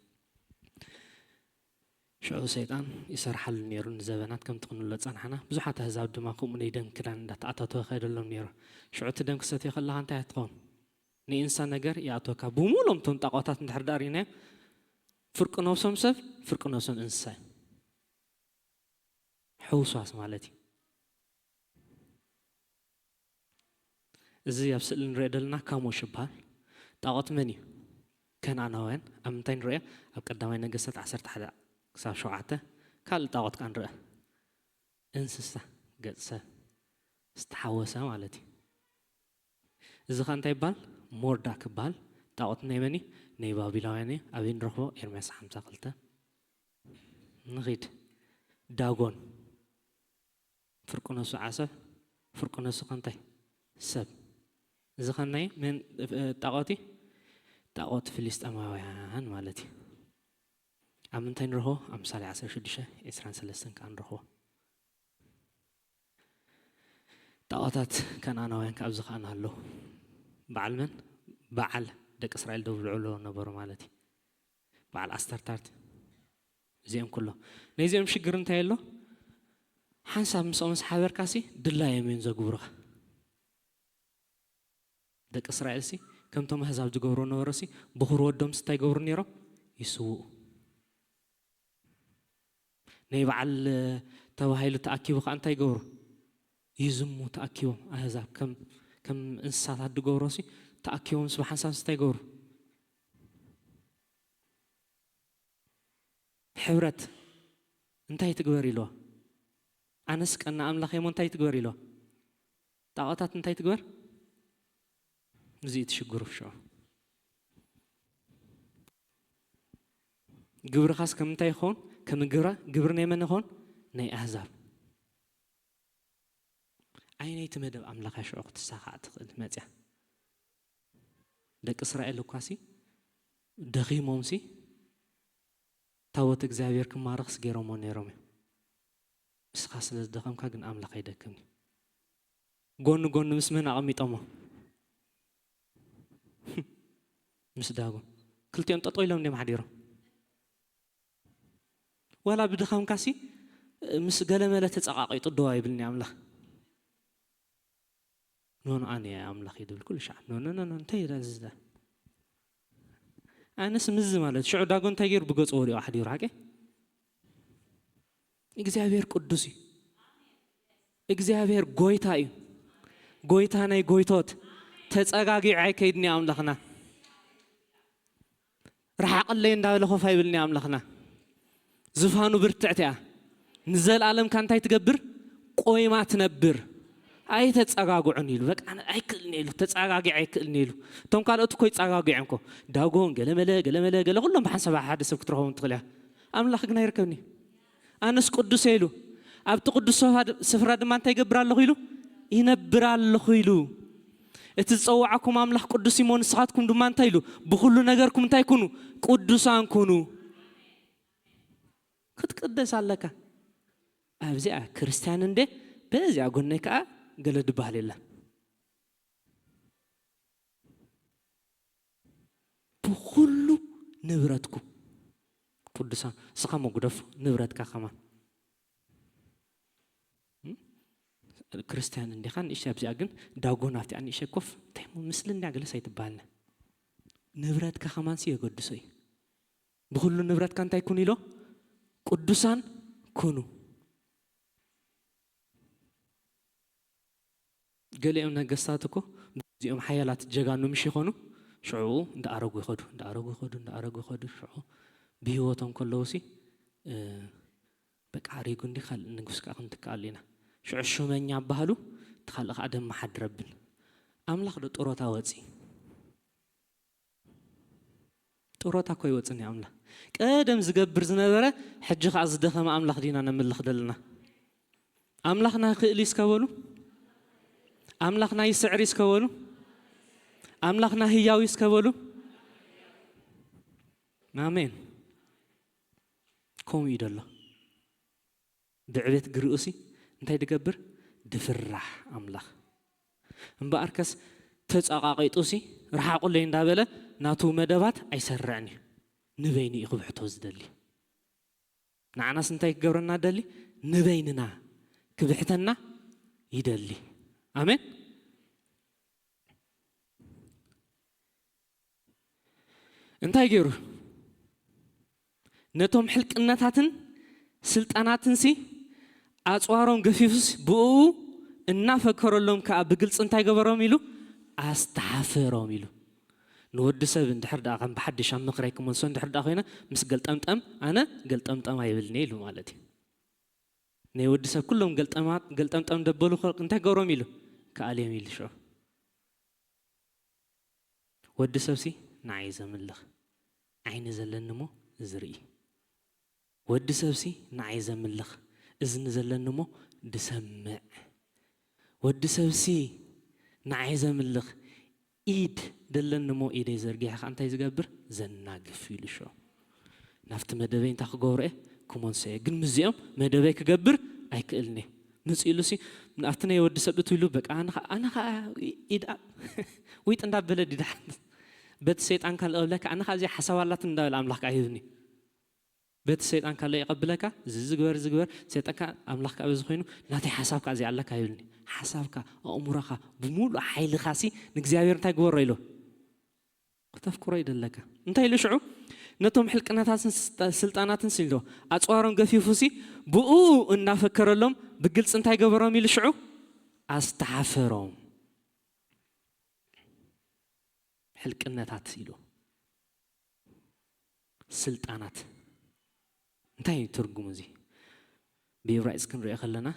ሽዑ ሰይጣን ይሰርሓሉ ነይሩ ንዘበናት፣ ከምቲ ክንብሎ ጸናሕና። ብዙሓት ኣህዛብ ድማ ከምኡ ናይ ደም ክዳን እንዳተኣታተወ ከይደሎም ነይሩ። ሽዑ እቲ ደም ክሰትዮ ከለኻ እንታይ ትኸውን? ንእንስሳ ነገር ይኣትወካ። ብምሉኦም እቶም ጣቋታት እንድሕር ደኣ ርኢናዮም፣ ፍርቂ ነብሶም ሰብ፣ ፍርቂ ነብሶም እንስሳ እዮም። ሕውስዋስ ማለት እዩ። እዚ ኣብ ስእሊ ንሪኦ ዘለና ካሞሽ ይበሃል። ጣዖት መን እዩ? ከነኣናውያን። ኣብ ምንታይ ንሪኦ? ኣብ ቀዳማይ ነገስታት ዓሰርተ ሓደ ክሳብ ሸውዓተ። ካልእ ጣዖት ከኣ ንርአ። እንስሳ፣ ገጽ ሰብ ዝተሓወሰ ማለት እዩ። እዚ ኸ እንታይ ይበሃል? ሞርዳክ ይበሃል። ጣዖት ናይ መን እዩ? ናይ ባቢላውያን እዩ። ኣበይ ንረኽቦ? ኤርምያስ ሓምሳ ክልተ። ንኺድ። ዳጎን። ፍርቂ ነሱ ዓሰብ፣ ፍርቂ ነሱ ከ እንታይ? ሰብ። እዚ ከ ናይ መን፣ እ፣ ጣዖት እዩ? ጣዖት ፍልስጤማውያን ማለት እዩ። ኣብ ምንታይ ንረኽቦ? ኣብ ምሳሌ ዓሰርተ ሽዱሽተ፣ ዕስራን ሰለስተን ከኣ ንረኽቦ። ጣዖታት ከነኣናውያን ከኣ ኣብዚ ከኣ ኣለዉ። በዓል መን? በዓል ደቂ እስራኤል ደብልዑ ኣለዉ ነበሩ ማለት እዩ። በዓል ኣስተርታርት፣ እዚኦም ኩሎ። ናይዚኦም ሽግር እንታይ ኣሎ? ሓንሳብ ምስኦም ምስ ሓበርካሲ ድላዮም እዮም ዘግብሩኻ። ደቂ እስራኤልሲ ከምቶም ኣህዛብ ዝገብሮ ነበረሲ፣ ብኹር ወዶምሲ እንታይ ይገብሩ ነይሮም? ይስውኡ። ናይ በዓል ተባሂሉ ተኣኪቡ ከኣ እንታይ ይገብሩ? ይዝሙ ተኣኪቦም። ኣህዛብ ከም፣ ከም እንስሳታት ዝገብሮሲ፣ ተኣኪቦምስ ብሓንሳብስ እንታይ ይገብሩ? ሕብረት እንታይ ትግበር ኢልዋ? ኣነስ ቀና ኣምላኽ እየ እሞ እንታይ ትግበር ኢልዋ? ጣዖታት እንታይ ትግበር? እዚ እዩ እቲ ሽግሩ ሽዑ። ግብርኻስ ከም እንታይ ይኸውን? ከም ግብራ-፣ ግብሪ ናይ መን ይኸውን? ናይ ኣህዛብ። ኣየነይቲ መደብ ኣምላኽ እያ ሽዑ ክትሳኻዕ ትኽእል መጽያ? ደቂ እስራኤል እኳሲ ደኺሞምሲ ታቦት እግዚኣብሔር ክማረኽስ ገይሮሞ ነይሮም እዮም። ንስኻ ስለ ዝደኸምካ ግን ኣምላኽ ኣይደክምን እዩ። ጎኒ ጎኒ ምስ መን ኣቐሚጦሞ? ምስ ዳጎን። ክልቲኦም ጠጠው ኢሎም እንዲዮም ሓዲሮም። ዋላ ብድኻምካሲ ምስ ገለመለ ተጸቓቒጡ ደዋ ይብልኒ ኣምላኽ። ኖ፣ ኖ፣ ኣነ እየ ኣምላኽ እዩ ዝብል ኩሉ ሻዕ። ኖ፣ ኖ፣ ኖ፣ ኖ፣ እንታይ እዩ እዚ? ኣነስ ምዚ ማለት ሽዑ ዳጎን እንታይ ገይሩ ብገጹ ወዲቑ ሓዲሩ ሓቂ? እግዚኣብሔር ቅዱስ እዩ። እግዚኣብሔር ጎይታ እዩ። ጎይታ ናይ ጎይቶት። ተጸጋጊዑ ኣይከይድን እዩ ኣምላኽና። ረሓቐለይ እንዳበለ ኮፍ ኣይብልን እዩ ኣምላኽና። ዝፋኑ ብርትዕቲ እያ። ንዘለኣለምካ እንታይ ትገብር? ቆይማ ትነብር። ኣይተጸጋግዑን ኢሉ። በቃ ኣይክእልን እየ ኢሉ። ተጸጋጊዐ ኣይክእልን እየ ኢሉ። እቶም ካልኦት እኮ ይጸጋግዑ እኮ። ዳጎን፣ ገለመለ፣ ገለመለ፣ ገለ ኩሎም ብሓንሳብ ሓደ ሰብ ክትረኽቦም ትኽእል እያ። ኣምላኽ ግን ኣይርከብን እዩ። ኣነስ ቅዱስ እየ ኢሉ። ኣብቲ ቅዱስ ስፍራ ድ-፣ ስፍራ ድማ እንታይ ይገብር ኣለኹ ኢሉ? ይነብር ኣለኹ ኢሉ። እቲ ዝጸውዓኩም ኣምላኽ ቅዱስ እዩ እሞ ንስኻትኩም ድማ እንታይ ኢሉ? ብኹሉ ነገርኩም እንታይ ኩኑ? ቅዱሳን ኩኑ። ክትቅደስ ኣለካ። ኣብዚኣ ክርስትያን እንደ በዚኣ ጎነይ ከኣ ገለ ድበሃል የለን። ንብረትኩ። ቅዱሳን፣ እስኻ መጉደፍ ንብረትካ ከማን። እም? ክርስቲያን እንዲኻ ንእሽተይ ኣብዚኣ ግን ዳጎን ኣብቲኣ ንእሽተይ ኮፍ እንታይ እሞ ምስልን እንዲያ ገለስ ኣይትበሃልና። ንብረትካ ከማንሲ የገድሶ እዩ። ብኹሉ ንብረትካ እንታይ ኩኑ ኢሎ? ቅዱሳን ኩኑ። ገሊኦም ነገስታት እኮ እዚኦም ሓያላት ጀጋኑ ምሽ ይኾኑ። ሽዑ እንዳኣረጉ ይኸዱ፣ እንዳኣረጉ ይኸዱ፣ እንዳኣረጉ ይኸዱ። ሽዑ ብህይወቶም ከለውሲ በቃ ኣሪጉ እንዲ ካልእ ንጉስ ከዓ ክንትከኣሉ ኢና። ሽዑ ሹመኛ ኣባህሉ፣ እቲ ካልእ ከዓ ደመሓድረብን። ኣምላኽ ዶ ጥሮታ ወፂ? ጥሮታ እኮ ይወፅን እዩ ኣምላኽ። ቀደም ዝገብር ዝነበረ፣ ሕጂ ከዓ ዝደኸመ ኣምላኽ ዲና ነምልኽ ደለና? ኣምላኽና ይኽእል እዩ እስከ በሉ። ኣምላኽና ይስዕር እዩ እስከ በሉ። ኣምላኽና ህያው እዩ እስከ በሉ። ኣሜን። ከምኡ እዩ ደሎ። ብዕቤት ግርኡሲ እንታይ ድገብር? ድፍራሕ ኣምላኽ። እምበኣርከስ ተጸቓቒጡሲ ርሓቑለይ እንዳበለ ናቱ መደባት ኣይሰርዕን እዩ። ንበይኑ እዩ ክብሕቶ ዝደሊ። ንዓናስ እንታይ ክገብረና ደሊ? ንበይንና ክብሕተና ይደሊ። ኣሜን። እንታይ ገይሩ? ነቶም ሕልቅነታትን ስልጣናትንሲ ኣጽዋሮም ገፊፉስ ብኡ እናፈከረሎም ከኣ ብግልጺ እንታይ ገበሮም ኢሉ? ኣስተሓፈሮም ኢሉ። ንወዲ ሰብ እንድሕር ደኣ ከም ብሓድሽ ኣብ ምኽረይ ክመልሶ እንድሕር ደኣ ኮይነ ምስ ገልጠምጠም ኣነ ገልጠምጠም ኣይብልኒ ኢሉ ማለት እዩ። ናይ ወዲ ሰብ ኩሎም ገልጠማት ገልጠምጠም ደበሉ እንታይ ገበሮም ኢሉ? ከኣልዮም ኢሉ ሽዑ። ወዲ ሰብሲ ንዓይ ዘምልኽ ዓይኒ ዘለኒ እሞ ዝርኢ። ወዲ ሰብሲ ንዓይ ዘምልኽ እዝኒ ዘለኒ እሞ ድሰምዕ። ወዲ ሰብሲ ንዓይ ዘምልኽ ኢድ ደለኒ እሞ ኢደይ ዘርጊሐ ከዓ እንታይ ዝገብር? ዘናግፍ ኢሉ ሽዑ። ናብቲ መደበይ እንታይ ክገብሮ እየ? ክመልሶ እየ። ግን ምስዚኦም መደበይ ክገብር ኣይክእልን እየ። ምጽእ ኢሉሲ ኣብቲ ናይ ወዲ ሰብ እቱ ኢሉ በቃ ኣነ ኸዓ ኣነ ኸዓ ኢድ ዊጥ እንዳበለ ድዳሓን በቲ ሰይጣን ካልእ እብለካ ኣነ ኸዓ እዚኣ ሓሳብ ኣላትን እንዳበለ ኣምላኽ ከዓ ይህብኒ። በቲ ሰይጣን ካልእ ይቐብለካ እዚ ዝግበር ዝግበር ሰይጣንካ ኣምላኽካ በዚ ኮይኑ ናተይ ሓሳብካ እዚኣ ኣለካ ይብልኒ። ሓሳብካ ኣእምሮኻ ብምሉእ ሓይልኻሲ ንእግዚኣብሔር እንታይ ግበሮ ኢሎ ክተፍቅሮ ይደለካ። እንታይ ኢሉ ሽዑ? ነቶም ሕልቅነታትን ስልጣናትን ሲልዶ ኣፅዋሮም ገፊፉሲ ብኡ እናፈከረሎም ብግልፂ እንታይ ገበሮም ኢሉ ሽዑ? ኣስተሓፈሮም። ሕልቅነታት ኢሉ ስልጣናት እንታይ እዩ ትርጉሙ? እዚ ብኢብራይስጥ ክንሪኦ ከለና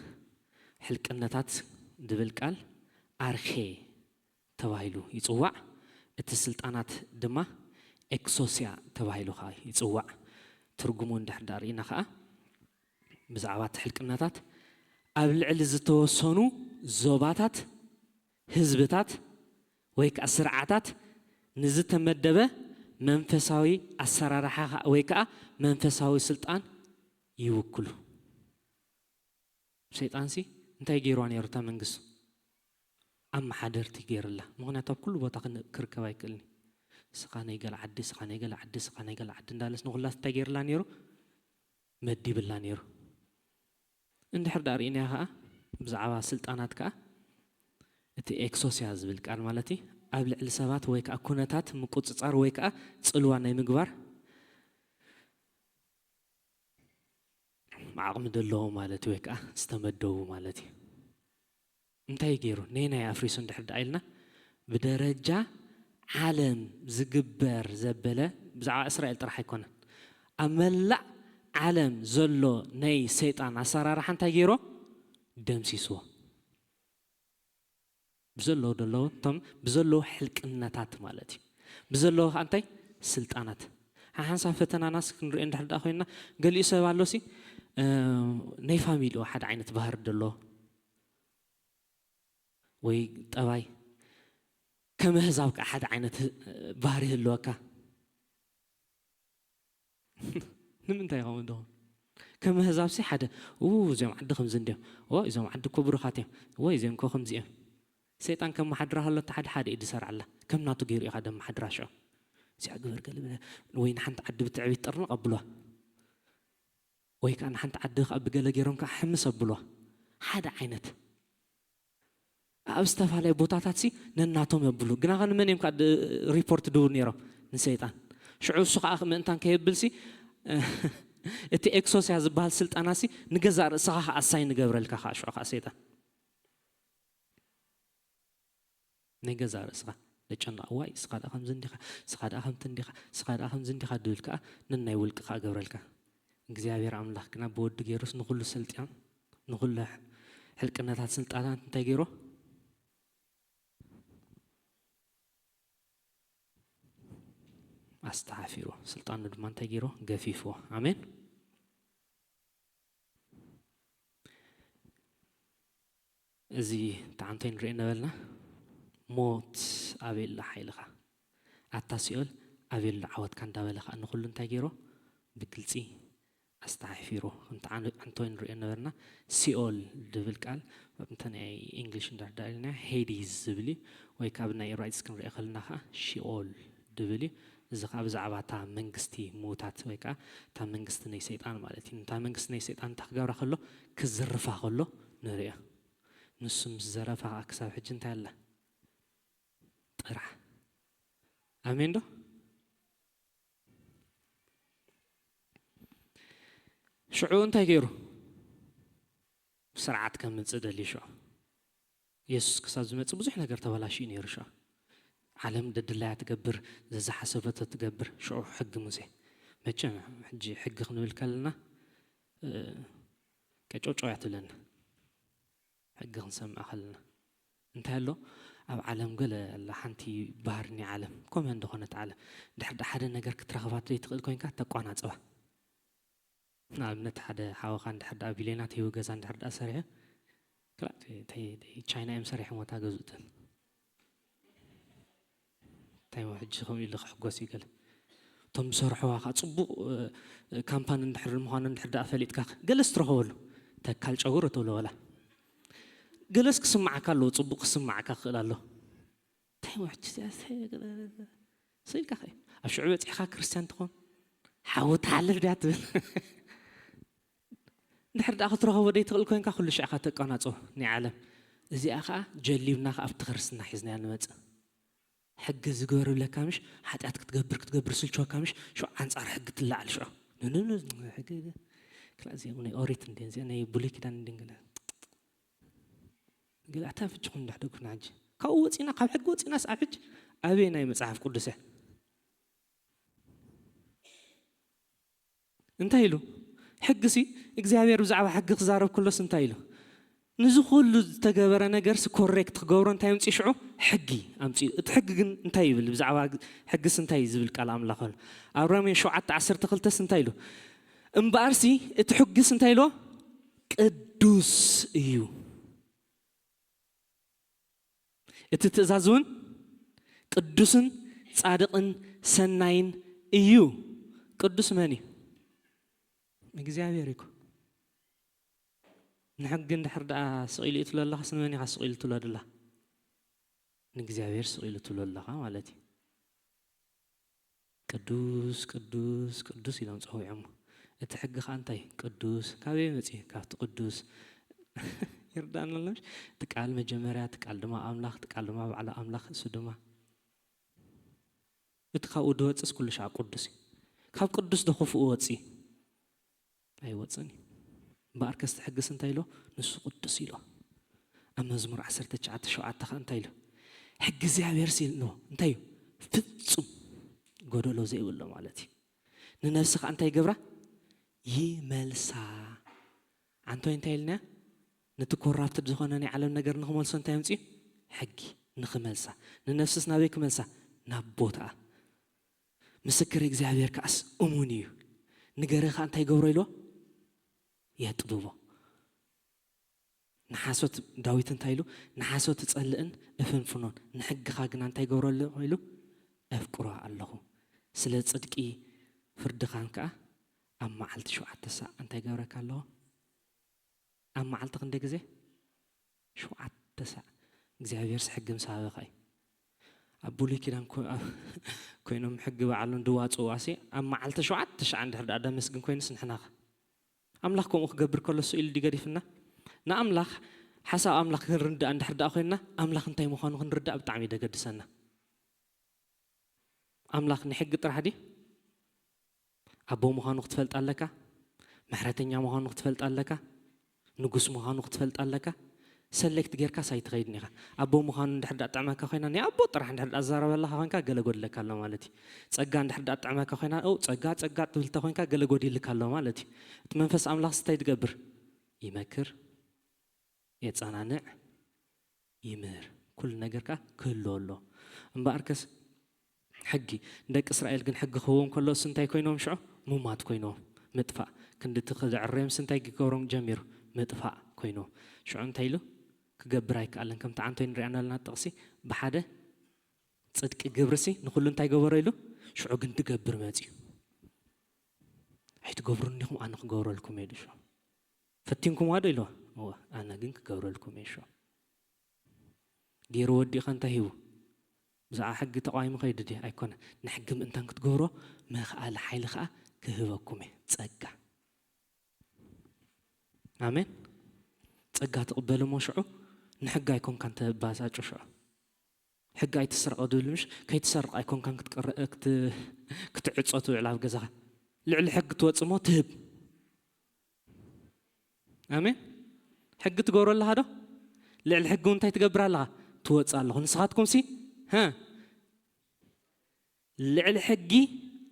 ሕልቅነታት ድብል ቃል ኣርኼ ተባሂሉ ይጽዋዕ። እቲ ስልጣናት ድማ ኤክሶሲያ ተባሂሉ ከዓ ይጽዋዕ። ትርጉሙ እንድሕር ዳኣ ርኢና ከዓ ብዛዕባ እቲ ሕልቅነታት ኣብ ልዕሊ ዝተወሰኑ ዞባታት፣ ህዝብታት ወይ ከዓ ስርዓታት ንዝተመደበ መንፈሳዊ ኣሰራርሓ ወይ ከዓ መንፈሳዊ ስልጣን ይውክሉ። ሰይጣንሲ እንታይ ገይርዋ ነይሩ እታ መንግስቱ? ኣመሓደርቲ ገይርላ። ምኽንያቱ ኣብ ኩሉ ቦታ ክን- ክርከብ ኣይክእልን እዩ። ስኻ ናይ ገለ ዓዲ፣ ስኻ ናይ ገለ ዓዲ፣ ስኻ ናይ ገለ ዓዲ እንዳለስ ንኹላት እንታይ ገይርላ ነይሩ? መዲብላ ነይሩ። እንድሕር ዳኣ ርኢናዮ ከዓ ብዛዕባ ስልጣናት ከዓ እቲ ኤክሶሲያ ዝብል ቃል ማለት እዩ ኣብ ልዕሊ ሰባት ወይ ከዓ ኩነታት ምቁፅፃር ወይ ከዓ ፅልዋ ናይ ምግባር ዓቕሚ ዘለዎ ማለት እዩ ወይ ከዓ ዝተመደቡ ማለት እዩ። እንታይ ገይሩ ነየናይ ኣፍሪሱ እንድሕር ደኣ ኢልና ብደረጃ ዓለም ዝግበር ዘበለ ብዛዕባ እስራኤል ጥራሕ ኣይኮነን። ኣብ መላእ ዓለም ዘሎ ናይ ሰይጣን ኣሰራርሓ እንታይ ገይሮ? ደምሲስዎ። ብዘለዉ ደለዉ እቶም ብዘለዉ ሕልቅነታት ማለት እዩ። ብዘለዉ ከዓ እንታይ ስልጣናት ሓሓንሳ ፈተናናስ ክንሪኦ እንድሕር ደኣ ኮይንና ገሊኡ ሰብ ኣሎሲ ናይ ፋሚሊኡ ሓደ ዓይነት ባህሪ ደለዎ ወይ ጠባይ ከመህዛብ ከዓ ሓደ ዓይነት ባህሪ ህልወካ ንምንታይ ይኸውን ዶ ከም ህዛብሲ ሓደ እዚኦም ዓዲ ከምዚ እንዲዮም እዚኦም ዓዲ እኮ ብሩኻት እዮም እዚኦም እኮ ከምዚ እዮም ሰይጣን ከም መሓድራ ከሎ ሓደ ሓደ እዩ ዝሰርዓላ ከም ናቱ ገይሩ ኢኻ ደመሓድራ ሽዑ እዚኣ ግበር ገለ በለ፣ ወይ ንሓንቲ ዓዲ ብትዕቢት ጥርንቕ ኣብልዋ፣ ወይ ከዓ ንሓንቲ ዓዲ ከዓ ብገለ ገይሮም ከዓ ሕምስ ኣብልዋ። ሓደ ዓይነት ኣብ ዝተፈላለየ ቦታታት ሲ ነናቶም የብሉ። ግና ከ ንመን እዮም ከዓ ድ- ሪፖርት ድውር ነይሮም? ንሰይጣን። ሽዑ እሱ ከዓ ምእንታን ከየብል ሲ እቲ ኤክሶስያ ዝበሃል ስልጣና ሲ ንገዛእ ርእስኻ ከዓ ኣሳይ ንገብረልካ ከዓ ሽዑ ከዓ ሰይጣን ናይ ገዛእ ርእስኻ ለጨና። እዋይ እስኻ ደኣ ከምዚ እንዲኻ፣ እስኻ ደኣ ከምቲ እንዲኻ፣ እስኻ ደኣ ከምዚ እንዲኻ ድብል ከዓ ነናይ ውልቂ ከዓ ገብረልካ። እግዚኣብሔር ኣምላኽ ግና ብወዲ ገይሩስ ንኹሉ ስልጣን ንኹሉ ሕልቅነታት ስልጣናት እንታይ ገይሮ? ኣስተሓፊሮ። ስልጣኑ ድማ እንታይ ገይሮ? ገፊፎ። ኣሜን። እዚ ተዓንቶይ ንሪኦ ነበልና። ሞት ኣበይ ኣላ ሓይልኻ? ኣታ ሲኦል ኣበይ ኣሎ ዓወትካ? እንዳበለ ከዓ ንኹሉ እንታይ ገይሮ? ብግልፂ ኣስተሓፊሮ። ከምቲ ዓን- ዓንቶይ ንሪኦ ነበርና። ሲኦል ድብል ቃል ኣብቲ ናይ ኢንግሊሽ እንድሕር ደኣ ኢልና ሄዲዝ ዝብል እዩ፣ ወይ ካብ ናይ ራይትስ ክንሪኦ ከለና ከዓ ሺኦል ድብል እዩ። እዚ ከዓ ብዛዕባ እታ መንግስቲ ምውታት ወይ ከዓ እታ መንግስቲ ናይ ሰይጣን ማለት እዩ። እታ መንግስቲ ናይ ሰይጣን እንታይ ክገብራ ከሎ? ክዝርፋ ከሎ ንሪኦ። ንሱ ምስ ዘረፋ ከዓ ክሳብ ሕጂ እንታይ ኣላ? ጥራሕ። ኣሜን ዶ? ሽዑ እንታይ ገይሩ? ስርዓት ከምጽእ ደልዩ ሽዑ። የሱስ ክሳብ ዝመጽእ ብዙሕ ነገር ተበላሽዩ ነይሩ ሽዑ። ዓለም ደድላያ ትገብር፣ ዘዝሓሰበቶ ትገብር። ሽዑ ሕጊ ሙሴ። መቸም ሕጂ ሕጊ ክንብል ከለና፣ እ፣ ቀጨውጨው እያ ትብለና። ሕጊ ክንሰምዕ ከለና። እንታይ ኣሎ? ኣብ ዓለም ገለ ኣላ ሓንቲ ባህሪ ናይ ዓለም፣ ከምኡ እንደኾነት ዓለም። ድሕር ደኣ ሓደ ነገር ክትረኽባ ዘይትኽእል ኮይንካ ተቋናጽባ። ንኣብነት ሓደ ሓወኻ እንድሕር ደኣ ቢልዮናት ሂቡ ገዛ እንድሕር ደኣ ሰሪሑ፣ ክላ-፣ ተይ-፣ ተይ-፣ ቻይና እዮም ሰሪሖምዎ እታ ገዝኡ ትብል። እንታይ እሞ ሕጂ ከምኡ ኢሉ ክሕጎስ እዩ ገለ። እቶም ዝሰርሕዋ ከዓ ጽቡቕ፣ እ፣ እ፣ ካምፓኒ እንድሕር ምዃኑ እንድሕር ደኣ ፈሊጥካ ገለስ ትረኽበሉ። ተካል ጨጉሪ ትብሎ ወላ። ገለስ ክስምዓካ ኣለዎ፣ ጽቡቕ ክስምዓካ ክኽእል ኣለዎ። እንታይ እሞ ሕጂ እዚኣ ስኢልካ ኸ ኣብ ሽዑ በጺሕካ ክርስትያን ትኾን? ሓዊ ትሓልፍ ድያ ትብል? እንድሕር ደኣ ክትረኸቦ ዘይትኽእል ኮይንካ ኩሉ ሽዕኻ ተቀናጾ ናይ ዓለም። እዚኣ ኸኣ ጀሊብና ኸኣ ኣብቲ ክርስትና ሒዝናያ ንመጽእ። ሕጊ ዝግበር ይብለካ ምሽ? ሓጢኣት ክትገብር ክትገብር ስልችወካ ምሽ? ሽዑ ኣንጻር ሕጊ ትለዓል ሽዑ። ንንኑ ሕጊ ክላ እዚኣ ናይ ኦሪት እንዴ እዚኣ ናይ ብሉይ ኪዳን እንዴ ገለ ገለ ኣታ ፍችኹም እንዳሕደጉና ሕጂ። ካብኡ ወጺና ካብ ሕጊ ወጺናስ ኣብ ሕጂ ኣበይ ናይ መጽሓፍ ቅዱስ እያ? እንታይ ኢሉ? ሕጊ ሲ እግዚኣብሔር ብዛዕባ ሕጊ ክዛረብ ከሎስ እንታይ ኢሉ? ንዚ ኩሉ ዝተገበረ ነገር ሲ ኮሬክት ክገብሮ እንታይ ኣምጽኡ ሽዑ? ሕጊ ኣምጽኡ። እቲ ሕጊ ግን እንታይ ይብል? ብዛዕባ ሕጊስ እንታይ እዩ ዝብል ቃል ኣምላኽ ኣሎ? ኣብ ሮሜ ሸውዓተ ዓሰርተ ክልተ ስ እንታይ ኢሉ? እምበኣርሲ እቲ ሕጊስ እንታይ ኢልዎ? ቅዱስ እዩ። እቲ ትእዛዝ እውን ቅዱስን ጻድቕን ሰናይን እዩ። ቅዱስ መን እዩ? እግዚኣብሔር እዩ እኮ። ንሕጊ እንድሕር ደኣ ስቕ ኢሉ እዩ ትብሎ ኣለኻስ ንመን ኢኻ ስቕ ኢሉ ትብሎ ደላ? ንእግዚኣብሔር ስቕ ኢሉ ትብሎ ኣለኻ ማለት እዩ። ቅዱስ፣ ቅዱስ፣ ቅዱስ ኢሎም ጸዊዖሞ። እቲ ሕጊ ኸኣ እንታይ? ቅዱስ። ካበይ መጺኡ? ካብቲ ቅዱስ። ይርዳእና ኣሎ ምሽ? እቲ ቃል መጀመርያ፣ እቲ ቃል ድማ ኣምላኽ፣ እቲ ቃል ድማ ባዕሉ ኣምላኽ፣ እሱ ድማ እቲ ካብኡ ድወጽስ ኩሉ ሻዕ ቅዱስ እዩ። ካብ ቅዱስ ዶ ክፉእ ወጺ? ኣይወጽን እዩ። እምበኣርከስ እቲ ሕግስ እንታይ ኢሎ? ንሱ ቅዱስ ኢሎ። ኣብ መዝሙር ዓሰርተ ትሽዓተ ሸውዓተ ኸኣ እንታይ ኢሎ? ሕጊ እግዚኣብሔር ሲል ንዎ እንታይ እዩ? ፍጹም ጎደሎ ዘይብሎ ማለት እዩ። ንነፍሲ ኸኣ እንታይ ይገብራ? ይመልሳ። ዓንቶይ እንታይ ኢልና? ነቲ ኮራፕትድ ዝኾነ ናይ ዓለም ነገር ንኽመልሶ እንታይ ኣምጽኡ? ሕጊ ንኽመልሳ። ንነፍስስ ናበይ ክመልሳ? ናብ ቦታኣ። ምስክር እግዚኣብሔር ከኣስ እሙን እዩ። ንገርህ ከኣ እንታይ ይገብሮ ኢልዎ? የጥብቦ። ንሓሶት ዳዊት እንታይ ኢሉ? ንሓሶት እጸልእን እፍንፍኖን፣ ንሕግኻ ግና እንታይ ይገብሮ ኣለኹ ኢሉ? እፍቅሮ ኣለኹ። ስለ ጽድቂ ፍርድኻን ከኣ ኣብ መዓልቲ ሸውዓተ ሳዕ እንታይ ይገብረካ ኣለኹ? ኣብ መዓልቲ ክንደይ ግዜ? ሸውዓተ ሳዕ። እግዚኣብሔርስ ሕጊ ምስ ሃበኻ እዩ። ኣብ ብሉይ ኪዳን ኮይኖም ሕጊ ባዕሎም ድዋፅዋሲ ኣብ መዓልቲ ሸውዓተ ሸዓ እንድሕር ደኣ ደመስግን ኮይኑስ ንሕናኸ ኣምላኽ ከምኡ ክገብር ከሎ ስኢሉ ድዩ ገዲፍና? ንኣምላኽ ሓሳብ ኣምላኽ ክንርዳእ እንድሕር ደኣ ኮይንና ኣምላኽ እንታይ ምዃኑ ክንርዳእ ብጣዕሚ እዩ ደገድሰና። ኣምላኽ ንሕጊ ጥራሕ ድዩ? ኣቦ ምዃኑ ክትፈልጥ ኣለካ። ምሕረተኛ ምዃኑ ክትፈልጥ ኣለካ። ንጉስ ምዃኑ ክትፈልጥ ኣለካ። ሰሌክት ጌርካስ ኣይትኸይድን ኢኻ። ኣቦ ምዃኑ እንድሕር ደኣ ጥዕመካ ኮይና ናይ ኣቦ ጥራሕ እንድሕር ደኣ ዝዛረበለካ ኮይንካ ገለ ጎድለካ ኣሎ ማለት እዩ። ጸጋ እንድሕር ደኣ ጥዕመካ ኮይና ኦ ጸጋ ጸጋ ትብል ተኮይንካ ገለ ጎዲልካ ኣሎ ማለት እዩ። እቲ መንፈስ ኣምላኽ እንታይ ትገብር? ይመክር፣ የጸናንዕ፣ ይምህር። ኩሉ ነገር ከኣ ክህልዎ ኣሎ። እምበኣርከስ ሕጊ ንደቂ እስራኤል ግን ሕጊ ክህቦም ከሎ እሱ እንታይ ኮይኖም ሽዑ? ሙማት ኮይኖም ምጥፋእ። ክንዲ እቲ ክድዕረዮም እንታይ ክገብሮም ጀሚሩ? ምጥፋእ ኮይኖም። ሽዑ እንታይ ኢሉ? ክገብር ኣይከኣለን። ከምቲ ዓንቶይ ንሪኣ እናለና ጥቕሲ ብሓደ ጽድቂ ግብርሲ ንኹሉ እንታይ ገበሮ ኢሉ? ሽዑ ግን ትገብር መጽዩ። ኣይትገብሩን ዲኹም ኣነ ክገብረልኩም እየ ኢሉ ሽዑ። ፈቲንኩምዋ ዶ ኢልዋ? እወ ኣነ ግን ክገብረልኩም እየ ሽዑ። ገይሩ ወዲእኻ እንታይ ሂቡ? ብዛዕባ ሕጊ ተቓዊሙ ከይዱ ድዩ? ኣይኮነን። ንሕጊ ምእንታን ክትገብሮ መኽኣሊ ሓይሊ ኸኣ ክህበኩም እየ። ጸጋ። ኣሜን። ጸጋ ትቕበል እሞ ሽዑ ንሕጊ ኣይኮንካን ተባሳጩ ሽዑ። ሕጊ ኣይትስረቕ ድብል ምሽ ከይትሰርቕ ኣይኮንካን ክትቅረ- ክት- ክትዕጾ ትውዕል ኣብ ገዛኻ። ልዕሊ ሕጊ ትወጽእ እሞ ትህብ። ኣሜን። ሕጊ ትገብሮ ኣለኻ ዶ? ልዕሊ ሕጊ እውን እንታይ ትገብር ኣለኻ? ትወጽእ ኣለኹ። ንስኻትኩም ሲ ሀ ልዕሊ ሕጊ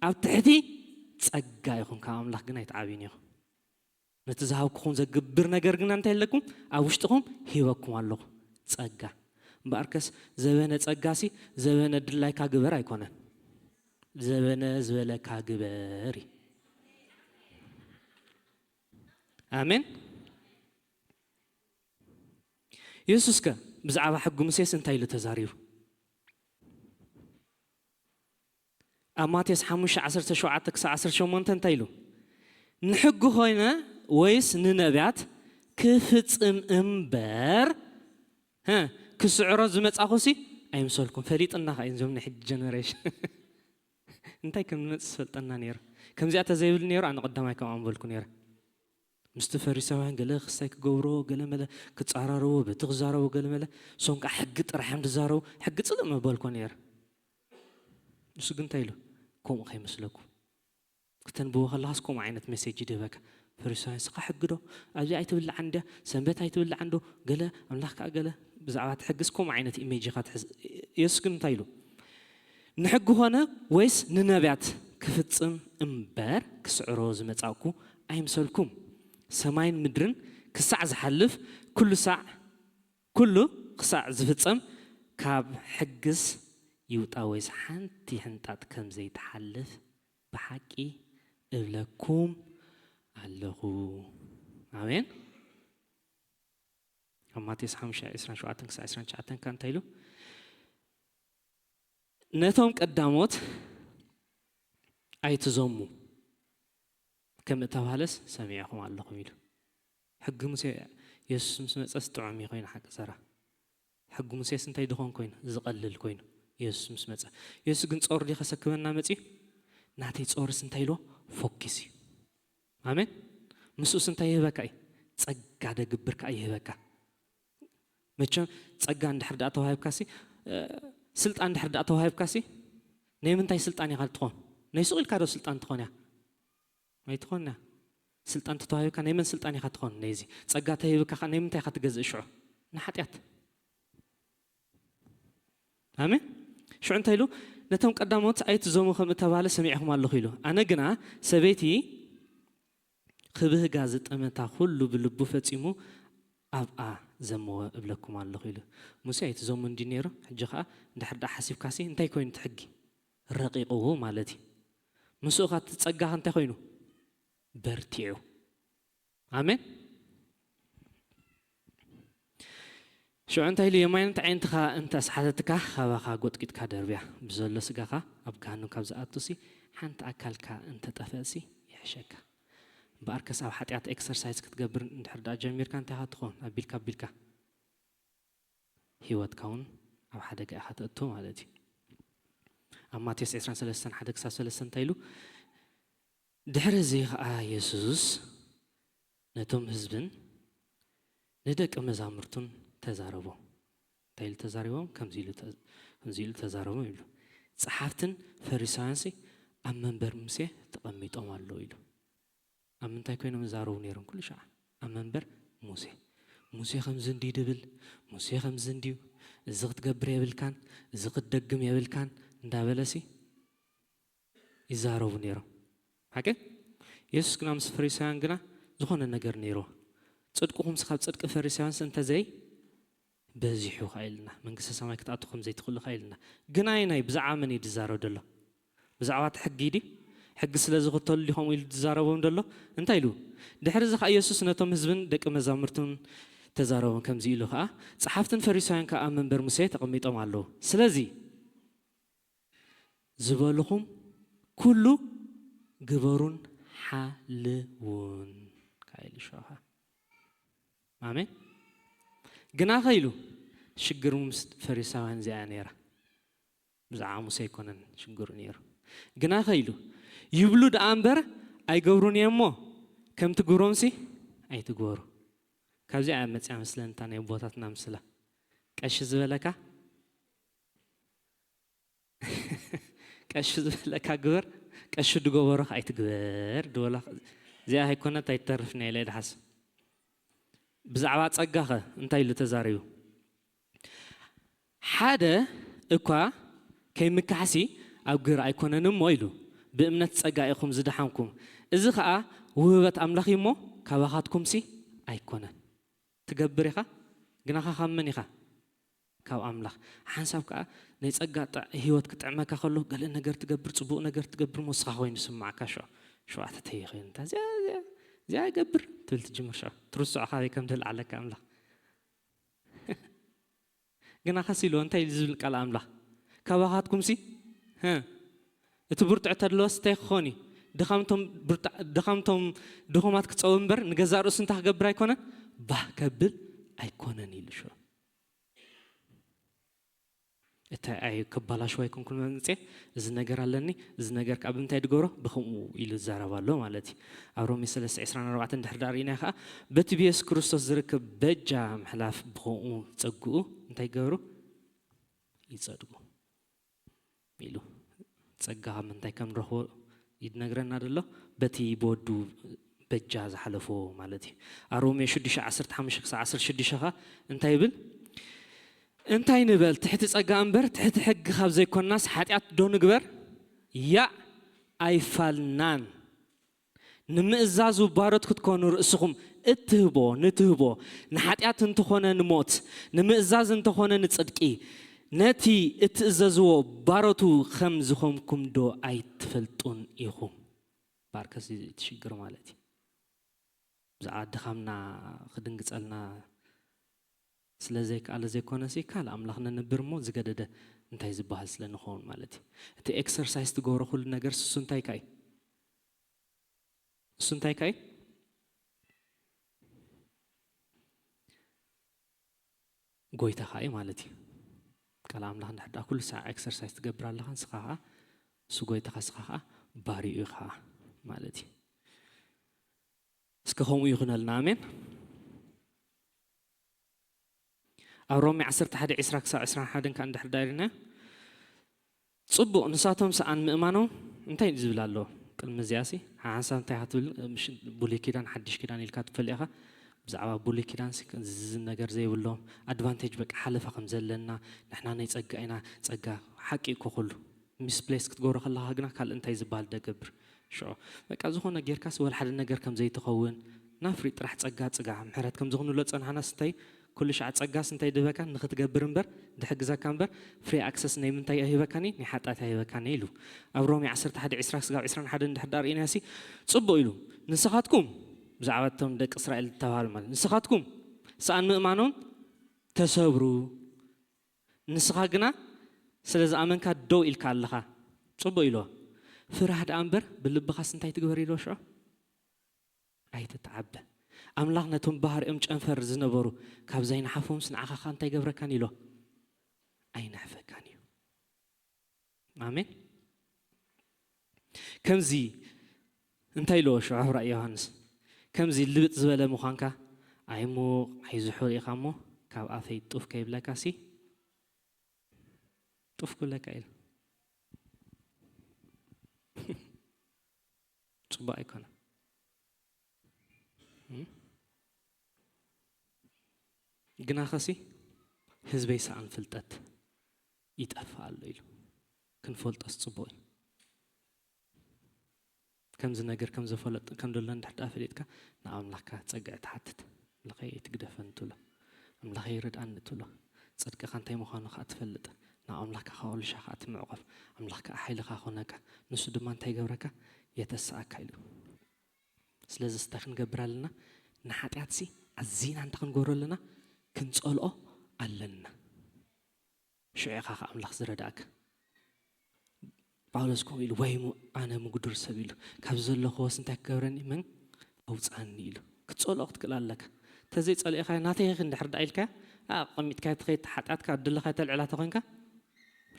ኣብ ትሕቲ ጸጋ ኢኹም። ካብ ኣምላኽ ግን ኣይትዓብዩን ኢኹም። ነቲ ዝሃብኩኹም ዘግብር ነገር ግና እንታይ ኣለኩም? ኣብ ውሽጥኹም ሂበኩም ኣለኹ። ጸጋ። እምበኣርከስ ዘበነ ጸጋ ሲ ዘበነ ድላይካ ግበር ኣይኮነን። ዘበነ ዝበለካ ግበር እዩ። ኣሜን። የሱስ ከ ብዛዕባ ሕጊ ሙሴስ እንታይ ኢሉ ተዛሪቡ? ኣብ ማቴዎስ ሓሙሽተ ዓሰርተ ሸውዓተ ክሳብ ዓሰርተ ሸሞንተ እንታይ ኢሉ? ንሕጊ ኮይነ ወይስ ንነቢያት ክፍጽም እምበር ሀ፣ ክስዕሮ ዝመጻኹሲ ኣይምሰልኩም። ፈሊጥና ኸ እዞም ናይ ሕጂ ጀነሬሽን እንታይ ከም ንመጽእ ዝፈልጠና ነይሩ። ከምዚኣ ተዘይብል ነይሩ ኣነ ቀዳማይ ከምኣ ምበልኩ ነይረ። ምስቲ ፈሪሳውያን ገለ ክስታይ ክገብሮ ገለ መለ ክጻራረቡ በቲ ክዛረቡ ገለ መለ እሶም ከዓ ሕጊ ጥራሕ እዮም ዝዛረቡ። ሕጊ ጽልእ ምበልኮ ነይረ። ንሱ ግን እንታይ ኢሉ? ከምኡ ከይመስለኩም። ክተንብቦ ከለኻስ ከምኡ ዓይነት ሜሴጅ ይድህበካ። ፈሪሳውያን ስኻ ሕጊ ዶ ኣብዚ ኣይትብልዓን እንድያ? ሰንበት ኣይትብልዓን ዶ? ገለ ኣምላኽ ከዓ ገለ ብዛዕባ እቲ ሕግስ ከምኡ ዓይነት ኢሜጅ ኢኻ ትሕዝ። የሱስ ግን እንታይ ኢሉ? ንሕጊ ኾነ ወይስ ንነቢያት ክፍጽም እምበር ክስዕሮ ዝመጻእኩ ኣይምሰልኩም። ሰማይን ምድርን ክሳዕ ዝሓልፍ ኩሉ ሳዕ ኩሉ ክሳዕ ዝፍጸም ካብ ሕግስ ይውጣ ወይስ ሓንቲ ሕንጣጥ ከም ዘይትሓልፍ ብሓቂ እብለኩም ኣለኹ። ኣሜን። ኣብ ማቴዎስ ሓሙሽተ ዕስራን ሸውዓተን ክሳብ ዕስራን ትሽዓተን ከ እንታይ ኢሉ? ነቶም ቀዳሞት ኣይትዘሙ ከም እተባህለስ ሰሚዕኹም ኣለኹም ኢሉ። ሕጊ ሙሴ የሱስ ምስ መጸስ ጥዑም እዩ ኮይኑ ሓቂ ዘራ። ሕጊ ሙሴስ እንታይ ድኾን ኮይኑ ዝቐልል ኮይኑ የሱስ ምስ መጸ። የሱስ ግን ጾር ድዩ ከሰክመና መጺኡ? ናተይ ጾርስ እንታይ ኢልዎ? ፎኪስ እዩ። ኣሜን። ምስኡስ እንታይ ይህበካ እዩ? ጸጋ ደግብር ከኣ ይህበካ። መቸም ጸጋ እንድሕር ደኣ ተዋሂብካሲ፣ እ፣ ስልጣን እንድሕር ደኣ ተዋሂብካሲ፣ ናይ ምንታይ ስልጣን ኢኻ ትኾን? ናይ ሱቕ ኢልካ ዶ ስልጣን ትኾን እያ? ኣይትኾን እያ። ስልጣን ተተዋሂብካ ናይ መን ስልጣን ኢኻ ትኾን? ነይዚ ጸጋ ተሂብካ ከኣ ናይ ምንታይ ኢኻ ትገዝእ ሽዑ? ንሓጢኣት። ኣሜን። ሽዑ እንታይ ኢሉ? ነቶም ቀዳሞት ኣይትዘሙ ከም እተባህለ ሰሚዕኹም ኣለኹ ኢሉ። ኣነ ግና ሰበይቲ ክብህጋ ዝጠመታ ኩሉ ብልቡ ፈጺሙ ኣብኣ ዘመወ እብለኩም ኣለኹ ኢሉ። ሙሴ ኣይትዘሙ እንዲ ነይሩ። ሕጂ ከኣ እንድሕር ደኣ ሓሲብካሲ እንታይ ኮይኑ እቲ ሕጊ? ረቂቕዎ ማለት እዩ። ምስኡ ከኣ እቲ ጸጋ እንታይ ኮይኑ? በርቲዑ። ኣሜን። ሽዑ እንታይ ኢሉ? የማይነት ዓይንትኻ እንተ ኣስሓተትካ ካባኻ ጎጥቂጥካ ደርብያ። ብዘሎ ስጋኻ ኣብ ገሃነም ካብ ዝኣቱሲ ሓንቲ ኣካልካ እንተ ጠፈእሲ ይሕሸካ። እምበኣርከስ ኣብ ሓጢኣት ኤክሰርሳይዝ ክትገብር እንድሕር ደኣ ጀሚርካ እንታይ ኢኻ ትኾን? ኣቢልካ ኣቢልካ ህይወትካ እውን ኣብ ሓደጋ ኢኻ ተእቶ ማለት እዩ። ኣብ ማቴዎስ ዕስራን ሰለስተን ሓደ ክሳብ ሰለስተ እንታይ ኢሉ? ድሕሪ እዚ ኸዓ የሱስ ነቶም ህዝብን ንደቂ መዛሙርቱን ተዛረቦም። እንታይ ኢሉ ተዛሪቦም? ከምዚ ኢሉ ተ-፣ ከምዚ ኢሉ ተዛረቦም ይብሉ። ጸሓፍትን ፈሪሳውያንሲ ኣብ መንበር ሙሴ ተቐሚጦም ኣለዉ ኢሉ። ኣብ ምንታይ ኮይኖም ይዛረቡ ነይሮም? ኩሉ ሻዕ ኣብ መንበር ሙሴ። ሙሴ ከምዚ እንድዩ ድብል፣ ሙሴ ከምዚ እንድዩ፣ እዚ ክትገብር የብልካን፣ እዚ ክትደግም የብልካን እንዳበለሲ ይዛረቡ ነይሮም። ሓቂ? የሱስ ግና ምስ ፈሪሳውያን ግና ዝኾነ ነገር ነይርዎ። ጽድቅኹምስ ካብ ጽድቂ ፈሪሳውያንስ እንተዘይ በዚሑ ኸዓ ኢልና፣ መንግስተ ሰማይ ክትኣቱ ከም ዘይትኽእሉ ኸዓ ኢልና። ግን ኣየናይ፣ ብዛዕባ መን እዩ ዝዛረብ ዘሎ? ብዛዕባ እቲ ሕጊ ድዩ? ሕጊ ስለ ዝኽተሉ ድዩ ከምኡ ኢሉ ዝዛረቦም ዘሎ? እንታይ ኢሉ? ድሕሪ እዚ ኸዓ የሱስ ነቶም ህዝብን ደቂ መዛሙርቱን ተዛረቦም፣ ከምዚ ኢሉ ኸዓ፣ ጸሓፍትን ፈሪሳውያን ከኣ ኣብ መንበር ሙሴ ተቐሚጦም ኣለዉ። ስለዚ ዝበልኹም ኩሉ ግበሩን ሓልዉን፣ ከኣ ኢሉ ሸውሃ። ኣሜን። ግናኸ ኢሉ፣ ሽግሩ ምስ ፈሪሳውያን እዚኣ ነይራ። ብዛዕባ ሙሴ ኣይኮነን ሽግሩ ነይሩ። ግናኸ ኢሉ፣ ይብሉ ደኣ እምበር ኣይገብሩን እዮም እሞ፣ ከምቲ ግብሮምሲ ኣይትግበሩ። ካብዚኣ እያ መጽያ መስለኒ እታ ናይ ኣቦታትና ምስላ። ቀሺ ዝበለካ፣ ቀሺ ዝበለካ ግበር፣ ቀሺ ድገበሮ ከኣ ኣይትግበር ድበላ። እዚኣ ኣይኮነት ኣይትተርፍን እያ ኢለ እየ ድሓስብ። ብዛዕባ ጸጋኸ እንታይ ኢሉ ተዛሪቡ? ሓደ እኳ ከይምካሕሲ ኣብ ግብሪ ኣይኮነን እሞ ኢሉ፣ ብእምነት ጸጋ ኢኹም ዝደሓንኩም። እዚ ኸኣ ውህበት ኣምላኽ እዩ እሞ ካባኻትኩምሲ ኣይኮነን። ትገብር ኢኻ፣ ግናኻ ካብ መን ኢኻ? ካብ ኣምላኽ። ሓንሳብ ከኣ ናይ ጸጋ ጥዕ-፣ ህይወት ክጥዕመካ ከሎ፣ ገለ ነገር ትገብር፣ ጽቡቕ ነገር ትገብር፣ ሞስኻ ኮይኑ ስማዕካ። ሸ-፣ ሸውዓተ ተይኸይን፣ እንታ እዚኣ፣ እዚኣ፣ እዚኣ ይገብር ትብል ትጅምር። ሸ-፣ ትርስዖ ካበይ ከም ዝለዓለካ ኣምላኽ። ግና ከስ ኢልዎ፣ እንታይ እዩ ዝብል ቃል ኣምላኽ? ካባኻትኩምሲ፣ ህ፣ እቲ ብርቱዕ ተድለወስ እንታይ ክኾን እዩ? ድኻምቶም ብርታ-፣ ድኻምቶም ድኹማት ክጸው እምበር፣ ንገዛእ ርእሱ እንታይ ክገብር ኣይኮነን? ባህ ከብል ኣይኮነን ኢሉ። ሸ-፣ እታይ ኣይ ክባላሽው ኣይኮንኩን መምጽኤ፣ እዚ ነገር ኣለኒ፣ እዚ ነገር ከኣ ብምንታይ ድገብሮ? ብኸምኡ ኢሉ ዝዛረብ ኣሎ ማለት እዩ። ኣብ ሮሜ ሰለስተ ዕስራን ኣርባዕተን ድሕሪ ዳኣ ርኢናዮ ከኣ፣ በቲ ብየሱስ ክርስቶስ ዝርከብ በጃ ምሕላፍ ብኸምኡ ጸግኡ እንታይ ይገብሩ? ይጸድቁ ኢሉ። ጸጋ ካብ ምንታይ ከም ንረኽቦ ይነግረና ደሎ፣ በቲ ብወዱ በጃ ዝሓለፎ ማለት እዩ። ኣብ ሮሜ ሽዱሽተ ዓሰርተ ሓሙሽተ ክሳብ ዓሰርተ ሽዱሽተ ኸኣ እንታይ ይብል? እንታይ ንበል? ትሕቲ ጸጋ እምበር ትሕቲ ሕጊ ካብ ዘይኮንናስ ሓጢኣት ዶ ንግበር? ያእ ኣይፋልናን። ንምእዛዙ ባሮት ክትኮኑ ርእስኹም እትህቦ ንትህቦ፣ ንሓጢኣት እንተኾነ ንሞት፣ ንምእዛዝ እንተኾነ ንጽድቂ፣ ነቲ እትእዘዝዎ ባሮቱ ከም ዝኾንኩም ዶ ኣይትፈልጡን ኢኹም? ባርከስ እዩ እቲ ሽግር ማለት እዩ። ብዛዕባ ድኻምና ክድንግጸልና ስለ ዘይከኣለ ዘይኮነሲ፣ ካልእ ኣምላኽ ነንብር እሞ ዝገደደ እንታይ ዝበሃል ስለ ንኸውን ማለት እዩ። እቲ ኤክሰርሳይዝ ትገብሮ ኩሉ ነገር እሱ እንታይ ከ እዩ? እሱ እንታይ ከ እዩ? ጎይታኻ እዩ ማለት እዩ። ቃል ኣምላኽ እንድሕር ደኣ ኩሉ ሳዕ ኤክሰርሳይዝ ትገብር ኣለኻ፣ ንስኻ ኸኣ እሱ ጎይታኻ፣ ንስኻ ኸኣ ባሪኡ ኢኻ ማለት እዩ። እስከ ከምኡ ይኹነልና፣ ኣሜን። ኣብ ሮሜ ዓሰርተ ሓደ ዕስራ ክሳብ ዕስራን ሓደን ከኣ እንድሕር ደኣ ኢልና፣ ጽቡቕ፣ ንሳቶም ሰኣን ምእማኖም እንታይ ዝብል ኣሎ? ቅድሚ እዚኣሲ ሓንሳብ እንታይ ኢኻ ትብል? ምሽ-፣ ብሉይ ኪዳን ሓድሽ ኪዳን ኢልካ ትፈልጥ ኢኻ። ብዛዕባ ብሉይ ኪዳንሲ እዚ ነገር ዘይብሎም፣ ኣድቫንቴጅ በቃ ሓለፋ ከም ዘለና፣ ንሕና ናይ ጸጋ ኢና፣ ጸጋ ሓቂ እኮ ኩሉ። ሚስፕሌስ ክትገብሮ ከለኻ ግና ካልእ እንታይ ዝበሃል ደገብር? ሽዑ በቃ ዝኾነ ጌርካስ ወላ ሓደ ነገር ከም ዘይትኸውን፣ ናፍሪ ጥራሕ ጸጋ፣ ጸጋ፣ ምሕረት ከም ዝኹንሎ ጸንሓናስ እንታይ ኩሉ ሻዕ ጸጋስ እንታይ ድህበካ ንኽትገብር እምበር፣ ድሕግዘካ እምበር፣ ፍሪ ኣክሰስ ናይ ምንታይ ኣይህበካኒ? ናይ ሓጢኣት ኣይህበካኒ ኢሉ። ኣብ ሮሜ ዓሰርተ ሓደ ዕስራ ክሳብ ዕስራን ሓደን እንድሕር ደኣ ርኢናሲ፣ ጽቡቕ ኢሉ። ንስኻትኩም፣ ብዛዕባ እቶም ደቂ እስራኤል ዝተባህሉ ማለት፣ ንስኻትኩም ሰኣን ምእማኖም ተሰብሩ። ንስኻ ግና ስለ ዝኣመንካ ደው ኢልካ ኣለኻ። ጽቡቕ ኢልዎ። ፍራህ ደኣ እምበር ብልብኻስ እንታይ ትግበር ኢልዎ ሽዑ? ኣይትተዓበ። ኣምላኽ ነቶም ባህሪኦም ጨንፈር ዝነበሩ ካብ ዘይነሓፎምስ ንዓኻ ኸኣ እንታይ ይገብረካን ኢሎ? ኣይነሕፈካን እዩ። ኣሜን። ከምዚ እንታይ ኢልዎ ሽዑ ራእይ ዮሃንስ? ከምዚ ልብጥ ዝበለ ምዃንካ ኣይሙቕ ኣይዝሑ ርኢኻ እሞ ካብ ኣፈይ ጡፍ ከይብለካ ሲ ጡፍ ክብለካ ኢሉ። ጽቡቕ ኣይኮነን። እም? ግና ኸሲ ህዝበይ ሰኣን ፍልጠት ይጠፍእ ኣሎ ኢሉ። ክንፈልጦስ ጽቡቕ እዩ። ከምዚ ነገር ከም ዘፈለጥ ከም ደሎ እንድሕር ደኣ ፈሊጥካ ንኣምላኽካ ጸግዒ ትሓትት። ኣምላኸይ ኣይትግደፈን ትብሎ። ኣምላኸይ ርድኣኒ ትብሎ። ጽድቅኻ እንታይ ምዃኑ ኸኣ ትፈልጥ። ናብ ኣምላኽካ ኸኣ ቁልሻ ኸኣ ትምዕቆፍ። ኣምላኽ ከኣ ሓይልኻ ኾነካ። ንሱ ድማ እንታይ ይገብረካ? የተስኣካ ኢሉ። ስለዚ እንታይ ክንገብር ኣለና? ንሓጢኣትሲ ኣዚና እንታይ ክንገብሮ ኣለና? ክንጸልኦ ኣለና። ሽዑ ኢኻ ኸዓ ኣምላኽ ዝረድኣካ። ጳውሎስ ከምኡ ኢሉ፣ "ወይ ሙ-፣ ኣነ ምጉዱር ሰብ" ኢሉ፣ "ካብ ዘለኽዎስ እንታይ ክገብረኒ? መን ኣውፅኣኒ?" ኢሉ። ክትጸልኦ ክትክእል ኣለካ። ተዘይጸሊእኻ፣ "ናተይ ኢኺ" እንድሕር ደኣ ኢልካ፣ ኣቐሚጥካ ትኸይድ፣ ሓጢኣትካ ኣብ ድለኻ ተልዕላ ተኾይንካ፣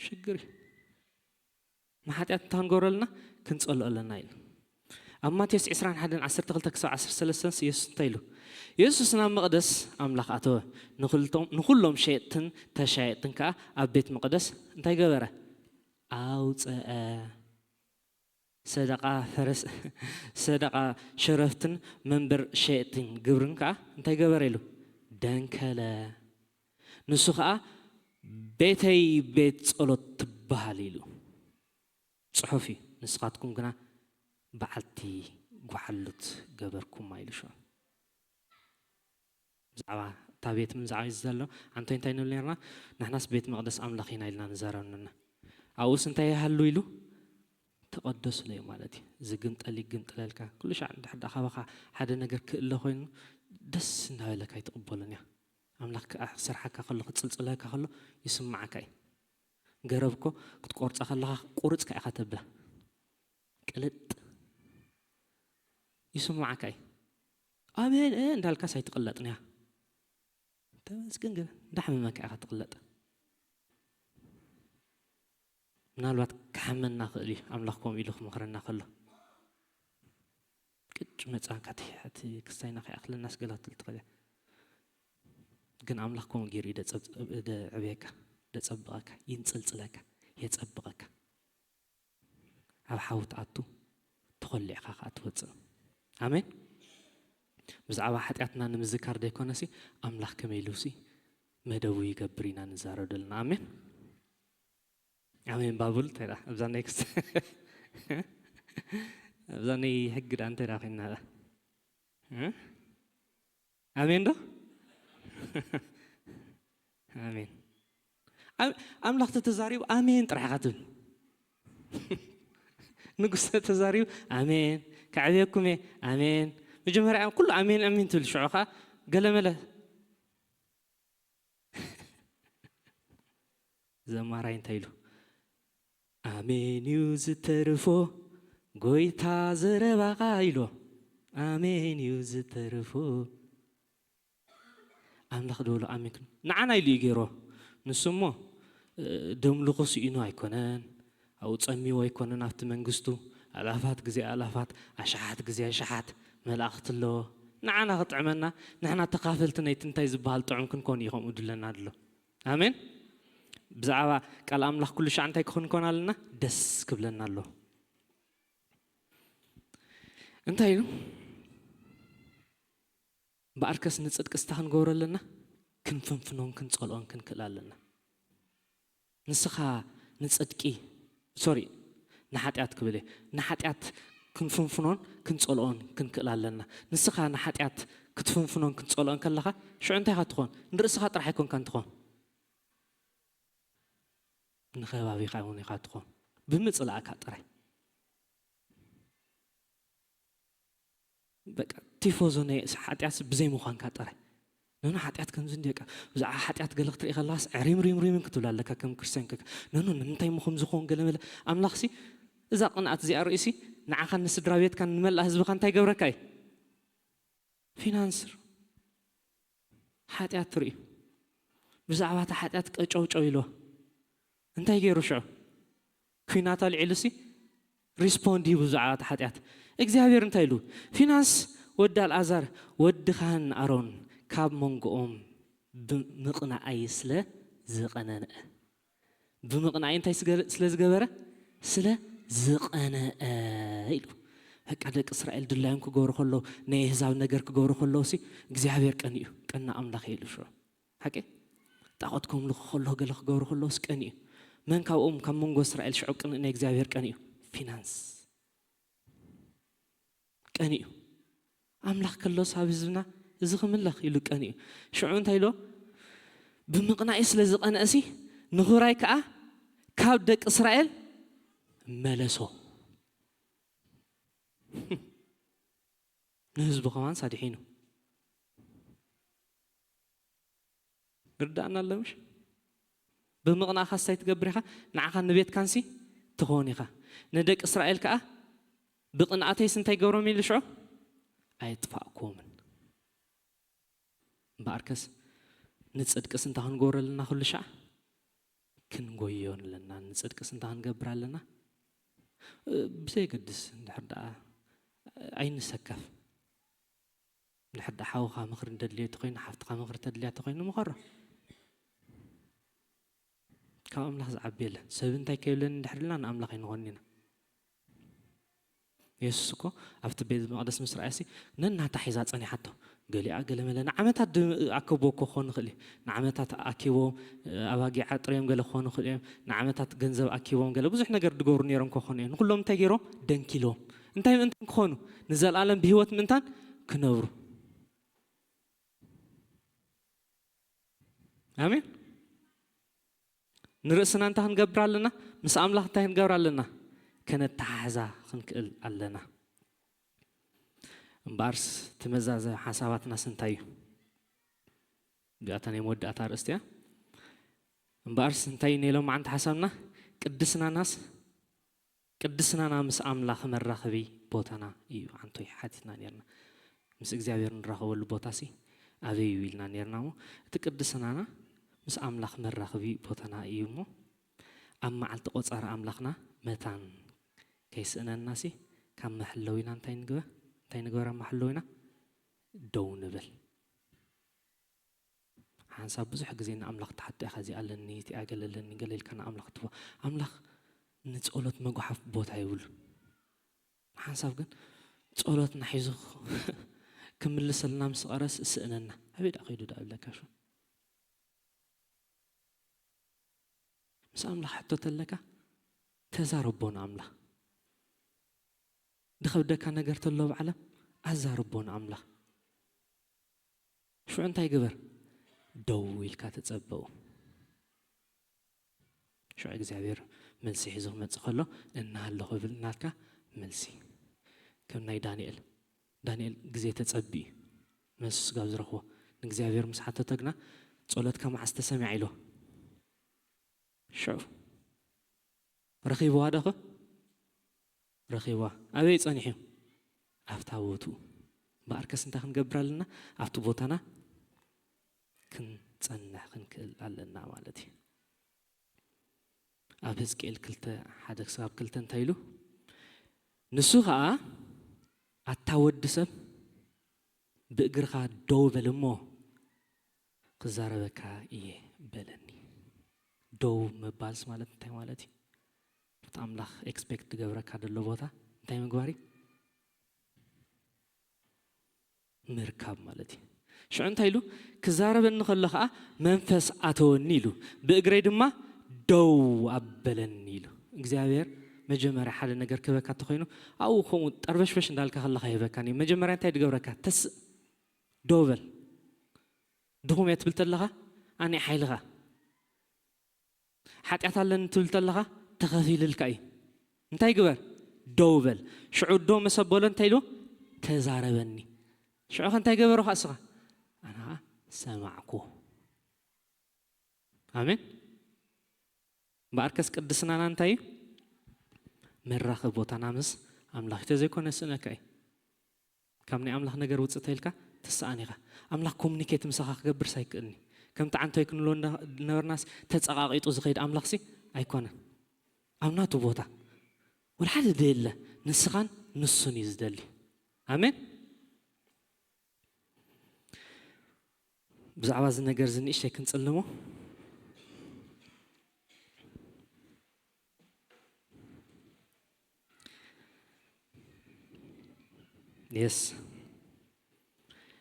ሽግር እዩ። ንሓጢኣት እንታይ ክንገብሮ ኣለና? ክንጸልኦ ኣለና ኢሉ። ኣብ ማቴዎስ ዕስራን ሓደን ዓሰርተ ክልተ ክሳብ ዓሰርተ ሰለስተ የሱስ እንታይ ኢሉ? የሱስ ናብ መቕደስ ኣምላኽ ኣተወ። ንኹልቶም-፣ ንኹሎም ሸየጥትን ተሻየጥትን ከኣ ኣብ ቤት መቕደስ እንታይ ገበረ? ኣውጽአ። ሰደቓ ፈረስ-፣ ሰደቓ ሸረፍትን መንበር ሸየጥትን ግብርን ከኣ እንታይ ገበረ ኢሉ? ደንከለ። ንሱ ኸኣ ቤተይ ቤት ጸሎት ትበሃል ኢሉ። ጽሑፍ እዩ። ንስኻትኩም ግና በዓልቲ ጓሓሉት ገበርኩማ ኢሉ ሽዑ። ብዛዕባ እታ ቤት ምን ዝዓብይ ዘሎ ኣንቶይ እንታይ ንብል ነርና? ንሕናስ ቤት መቕደስ ኣምላኽ ኢና ኢልና ንዛረብ ነርና። ኣብኡስ እንታይ ይሃሉ ኢሉ? ተቐደሱለይ ማለት እዩ። ዝግምጠል ይግምጠለልካ። ኩሉ ሻዕ እንድሕር ደኣ ካባኻ ሓደ ነገር ክእለ ኮይኑ ደስ እናበለካ ኣይትቕበሉን እያ። ኣምላኽ ክኣ ክሰርሓካ ከሎ ክጽልጽለካ ከሎ ይስምዓካ እዩ። ገረብ እኮ ክትቆርጻ ከለኻ ቁርጽካ ኢኻ ተብላ። ቅልጥ ይስምዓካ እዩ። ኣሜን እ እንዳልካስ ኣይትቕለጥን እያ። ተመስገን ግን እንዳሓመመካ ኢኻ ትቕለጥ። ምናልባት ክሓመና ክእል እዩ ኣምላኽ ከምኡ ኢሉ ክመኽረና ከሎ። ቅጭ መጻንካ እቲ፣ እቲ ክስታይና ከይኣኽለናስ ገለ ክትብል ትኽእል እያ። ግን ኣምላኽ ከምኡ ገይሩ እዩ ደጸብ-፣ ደዕብየካ፣ ደጸብቐካ፣ ይንጽልጽለካ፣ የጸብቐካ። ኣብ ሓዊ ትኣቱ፣ ተኾሊዕኻ ከኣ ትወጽእ። ኣሜን። ብዛዕባ ሓጢኣትና ንምዝካር ዘይኮነሲ፣ ኣምላኽ ከመይ ኢሉሲ መደቡ ይገብር ኢና ንዛረብ ዘለና። ኣሜን። ኣሜን ባቡል እንታይ ደኣ ኣብዛ ናይ ክስ-፣ ኣብዛ ናይ ሕጊ ደኣ እንታይ ደኣ ኮይና ደኣ? እ? ኣሜን ዶ? ኣሜን። ኣም-፣ ኣምላኽ ተተዛሪቡ ኣሜን ጥራሕ ኢኻ ትብል። ንጉስ ተተዛሪቡ ኣሜን፣ ከዕብየኩም እየ፣ ኣሜን። መጀመርያ ኩሉ ኣሜን ኣሜን ትብል፣ ሽዑ ኸዓ ገለመለ። ዘማራይ እንታይ ኢሉ? ኣሜን እዩ ዝተርፎ ጎይታ ዘረባኻ ኢሉ። ኣሜን እዩ ዝተርፎ። ኣምላኽ ድበሎ ኣሜን ክን-፣ ንዓና ኢሉ እዩ ገይሮ። ንሱ እሞ፣ እ፣ ደምልኹ ስኢኑ ኣይኮነን፣ ኣብኡ ጸሚዎ ኣይኮነን፣ ኣብቲ መንግስቱ ኣላፋት ግዜ ኣላፋት፣ ኣሽሓት ግዜ ኣሽሓት መላእኽቲ ኣለዎ። ንዓና ክጥዕመና፣ ንሕና ተኻፈልቲ ናይቲ እንታይ ዝበሃል ጥዑም ክንኮን እዩ ከምኡ ድለና ድሎ። ኣሜን። ብዛዕባ ቃል ኣምላኽ ኩሉ ሻዕ እንታይ ክኾን ኮን ኣለና? ደስ ክብለና ኣሎ። እንታይ ኢሉ? እምበኣርከስ ንጽድቂ ስታ ክንገብሮ ኣለና፣ ክንፍንፍኖን ክንጸልኦን ክንክእል ኣለና። ንስኻ ንጽድቂ፣ ሶሪ፣ ንሓጢኣት ክብል እየ፣ ንሓጢኣት ክንፍንፍኖን ክንጸልኦን ክንክእል ኣለና። ንስኻ ንሓጢኣት ክትፍንፍኖን ክትጸልኦን ከለኻ፣ ሽዑ እንታይ ኢኻ ትኾን? ንርእስኻ ጥራሕ ኣይኮንካን ትኾን፣ ንኸባቢኻ እውን ኢኻ ትኾን፣ ብምጽላእካ ጥራይ። በቃ ቲፎዞ ናይ ሓጢኣት ብዘይ ምዃንካ ጥራይ። ኖኖ፣ ሓጢኣት ከምዚ እንዲ በቃ ብዛዕባ ሓጢኣት ገለ ክትርኢ ከለኻስ ዕሪም ሪም ሪም ክትብል ኣለካ ከም ክርስትያን ከ። ኖኖ፣ ንምንታይ እሞ ከምዚ ክኸውን ገለ መለ። ኣምላኽሲ እዛ ቅንኣት እዚኣ ርእሲ ንዓኻን ንስድራ ቤትካን ንመላእ ህዝብኻ እንታይ ገብረካ እዩ? ፊናንስ ሓጢኣት ትርእዩ። ብዛዕባ እታ ሓጢኣት ቀጨውጨው ኢልዋ። እንታይ ገይሩ ሽዑ? ኲናት ኣልዒሉ ሲ ሪስፖንድ ሂቡ ብዛዕባ እቲ ሓጢኣት እግዚኣብሔር እንታይ ኢሉ? ፊናንስ ወዲ ኣልኣዛር ወዲ ካህን ኣሮን ካብ መንጎኦም ብምቕናኣይ ስለ ዝቐነነ። ብምቕናይ እንታይ ስለ ዝገበረ? ስለ ዝቐነአ ኢሉ። በቃ ደቂ እስራኤል ድላዮም ክገብሩ ከለዉ፣ ናይ ኣህዛብ ነገር ክገብሩ ከለዉ ሲ እግዚኣብሔር ቀኒኡ፣ ቀና ኣምላኽ ኢሉ ሽዑ። ሓቂ? ጣዖት ከምልኹ ከለዉ ገለ ክገብሩ ከለዉስ ቀኒኡ። መን ካብኦም ካብ መንጎ እስራኤል ሽዑ ቅንእ ናይ እግዚኣብሔር ቀኒኡ? ፊናንስ ቀኒኡ። ኣምላኽ ከሎስ ኣብ ህዝብና እዚ ክምለኽ ኢሉ ቀኒኡ። ሽዑ እንታይ ኢሎ? ብምቕናኢ ስለ ዝቐንአሲ ንኽብራይ ከኣ ካብ ደቂ እስራኤል መለሶ። ንህዝቡ ከማን ሳድሒኑ። ርዳእና ኣሎ ምሽ? ብምቕናእኻ እንታይ ትገብር ኢኻ? ንዓኻ ንቤትካንሲ ትኸውን ኢኻ። ንደቂ እስራኤል ከኣ ብቕንኣተይስ እንታይ ገብሮም ኢሉ ሽዑ? ኣየጥፋእኩዎምን። እምበኣርከስ ንጽድቅስ እንታይ ክንገብሮ ኣለና? ኩሉ ሻዕ ክንጎዮ ኣለና። ንጽድቅስ እንታይ ክንገብር ኣለና? እ፣ ብዘየገድስ እንድሕር ደኣ ኣይንሰከፍ። እንድሕር ደኣ ሓውኻ ምኽሪ እንደድልዮ ተኾይኑ፣ ሓፍትኻ ምኽሪ ተድልያ ተኾይኑ ምኸሮ። ካብ ኣምላኽ ዝዓቢ የለን። ሰብ እንታይ ከይብለኒ እንድሕር ኢልና ንኣምላኽ ኣይንኾንን ኢና። የሱስ እኮ ኣብቲ ቤት መቕደስ ምስ ረኣየሲ ነናታ ሒዛ ጸኒሓቶ። ገሊኣ ገለ መለ ንዓመታት ድ-፣ ኣከብዎ እኮ ክኾን ይኽእል እዩ። ንዓመታት ኣኪቦም፣ እ፣ ኣባጊዕ ኣጥርዮም ገለ ክኾኑ ይኽእሉ እዮም። ንዓመታት ገንዘብ ኣኪቦም ገለ ብዙሕ ነገር ድገብሩ ነይሮም ክኾኑ እዮም። ንኹሎም እንታይ ገይሮም? ደንኪሎም። እንታይ ምእንታን ክኾኑ? ንዘለኣለም ብህይወት ምእንታን ክነብሩ። ኣሜን። ንርእስና እንታይ ክንገብር ኣለና? ምስ ኣምላኽ እንታይ ክንገብር ኣለና? ከነተሓሕዛ ክንክእል ኣለና። እምበኣርስ እቲ መዛዘ ሓሳባትናስ እንታይ እዩ? እዚኣታ ናይ መወዳእታ ኣርእስቲ እያ። እምበኣርስ እንታይ እዩ ነይሎም መዓንቲ ሓሳብና? ቅድስናናስ፣ ቅድስናና ምስ ኣምላኽ መራኸቢ ቦታና እዩ። ዓንቶይ ሓቲትና ነርና። ምስ እግዚኣብሔር ንራኸበሉ ቦታሲ ኣበይ እዩ ኢልና ነርና እሞ፣ እቲ ቅድስናና ምስ ኣምላኽ መራኸቢ ቦታና እዩ እሞ፣ ኣብ መዓልቲ ቆጻሪ ኣምላኽና መታን ከይስእነናሲ፣ ካብ መሐለዊና እንታይ ንግበር? እንታይ ንግበር ኣብ መሐለዊና? ደው ንብል። ሓንሳብ ብዙሕ ግዜ ንኣምላኽ ትሓቶ ኢኻ፣ እዚኣ ኣለኒ፣ እቲኣ ገለ ኣለኒ፣ ገለ ኢልካ ንኣምላኽ ትህቦ። ኣምላኽ ንጸሎት መጉሓፍ ቦታ የብሉን። ሓንሳብ ግን ጸሎትና ሒዙ ክምልሰልና ምስ ቀረስ እስእነና። ኣበይ ደኣ ከይዱ ደኣ ይብለካ ሽዑ? ምስ ኣምላኽ ሕቶ ተለካ ተዛረቦ ንኣምላኽ። ድኸብደካ ነገር ተሎ ኣብ ዓለም ኣዛርቦ ንኣምላኽ። ሽዑ እንታይ ግበር? ደው ኢልካ ተጸበው። ሽዑ እግዚኣብሔር መልሲ ሒዙ ክመጽእ ከሎ፣ እናሃለኹ ብል ናትካ መልሲ። ከም ናይ ዳንኤል። ዳንኤል ግዜ ተጸቢ እዩ። መልሲ ስጋብ ዝረኽቦ። ንእግዚኣብሔር ምስ ሓተቶ ግና፣ ጸሎትካ መዓስ ተሰሚዓ ኢሎ። ሽዑ። ረኺብዋ ዶ ኸ? ረኺብዋ። ኣበይ ጸኒሑ? ኣብታ ቦትኡ። እምበኣርከስ እንታይ ክንገብር ኣለና? ኣብቲ ቦታና ክንጸንሕ ክንክእል ኣለና ማለት እዩ። ኣብ ሕዝቅኤል ክልተ፣ ሓደ ክሳብ ክልተ እንታይ ኢሉ? ንሱ ኸኣ፣ ኣታ ወዲ ሰብ፣ ብእግርኻ ደው በል እሞ ክዛረበካ እየ በለኒ። ደው ምባልስ ማለት እንታይ ማለት እዩ? እቲ ኣምላኽ ኤክስፔክት ዝገብረካ ዘሎ ቦታ እንታይ ምግባር እዩ? ምርካብ ማለት እዩ። ሽዑ እንታይ ኢሉ? ክዛረበኒ ከሎ ኸዓ መንፈስ ኣተወኒ ኢሉ፣ ብእግረይ ድማ ደው ኣበለኒ ኢሉ። እግዚኣብሔር መጀመርያ ሓደ ነገር ክህበካ እንተኾይኑ፣ ኣብኡ ከምኡ ጠርበሽበሽ እንዳልካ ከለኻ ይህበካን እዩ። መጀመርያ እንታይ ድገብረካ? ተስእ፣ ደው በል። ድኹም እየ ትብል ተለኻ፣ ኣነ ሓይልኻ። ሓጢኣት ኣለኒ ትብል ተለኻ፣ ተኸፊልልካ እዩ። እንታይ ግበር? ደው በል። ሽዑ ደው ምስ ኣበሎ እንታይ ኢሉ? ተዛረበኒ። ሽዑ ኸ እንታይ ገበሩ ኸዓ እስኻ? ኣነ ኸዓ ሰማዕኩ። ኣሜን። እምበኣርከስ ቅድስናና እንታይ እዩ? መራኸቢ ቦታና ምስ ኣምላኽ እዩ። ተዘይኮነ ስእነካ እዩ። ካብ ናይ ኣምላኽ ነገር ውፅእ ተይልካ ትሰኣን ኢኻ። ኣምላኽ ኮሙኒኬት ምሳኻ ክገብርስ ኣይክእልን እዩ። ከምቲ ዓንቶይ ክንብሎ እንዳ-፣ ነበርናስ ተፀቓቒጡ ዝኸይድ ኣምላኽሲ ኣይኮነን። ኣብ ናቱ ቦታ ወላ ሓደ ደየለ። ንስኻን ንሱን እዩ ዝደሊ። ኣሜን። ብዛዕባ እዚ ነገር እዚ ንእሽተይ ክንጽልሞ። የስ፣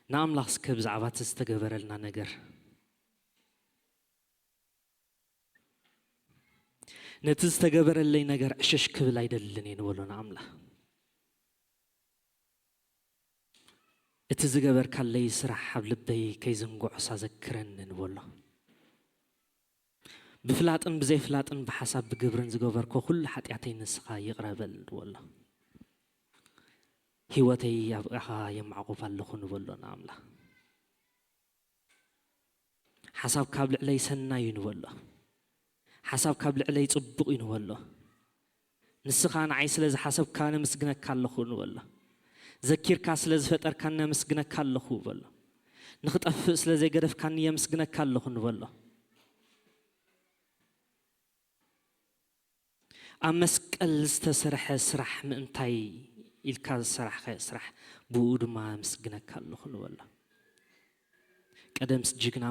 ንኣምላኽ እስከ ብዛዕባ እቲ ዝተገበረልና ነገር፣ ነቲ ዝተገበረለይ ነገር ዕሽሽ ክብል ኣይደልን እየ ንበሎ ንኣምላኽ። እቲ ዝገበርካለይ ስራሕ ኣብ ልበይ ከይዝንግዖስ ኣዘክረኒ ንበሎ። ብፍላጥን ብዘይፍላጥን ብሓሳብ ብግብርን ዝገበርኮ ኩሉ ሓጢኣተይ ንስኻ ይቕረ በል ንበሎ። ህይወተይ ኣብኣኻ የማዕቑብ ኣለኹ ንበሎ ንኣምላኽ። ሓሳብ ካብ ልዕለይ ሰናይ እዩ ንበሎ። ሓሳብ ካብ ልዕለይ ጽቡቕ እዩ ንበሎ። ንስኻ ንዓይ ስለ ዝሓሰብካ ነመስግነካ ኣለኹ ንበሎ። ዘኪርካ ስለ ዝፈጠርካኒ ነመስግነካ ኣለኹ በሎ። ንኽጠፍእ ስለ ዘይገደፍካኒ የመስግነካ ኣለኹ ንበሎ። ኣብ መስቀል ዝተሰርሐ ስራሕ ምእንታይ ኢልካ ዝሰራሕካዮ ስራሕ ብኡ ድማ ኣመስግነካ ኣለኹ ንበሎ። ቀደምስ ጅግና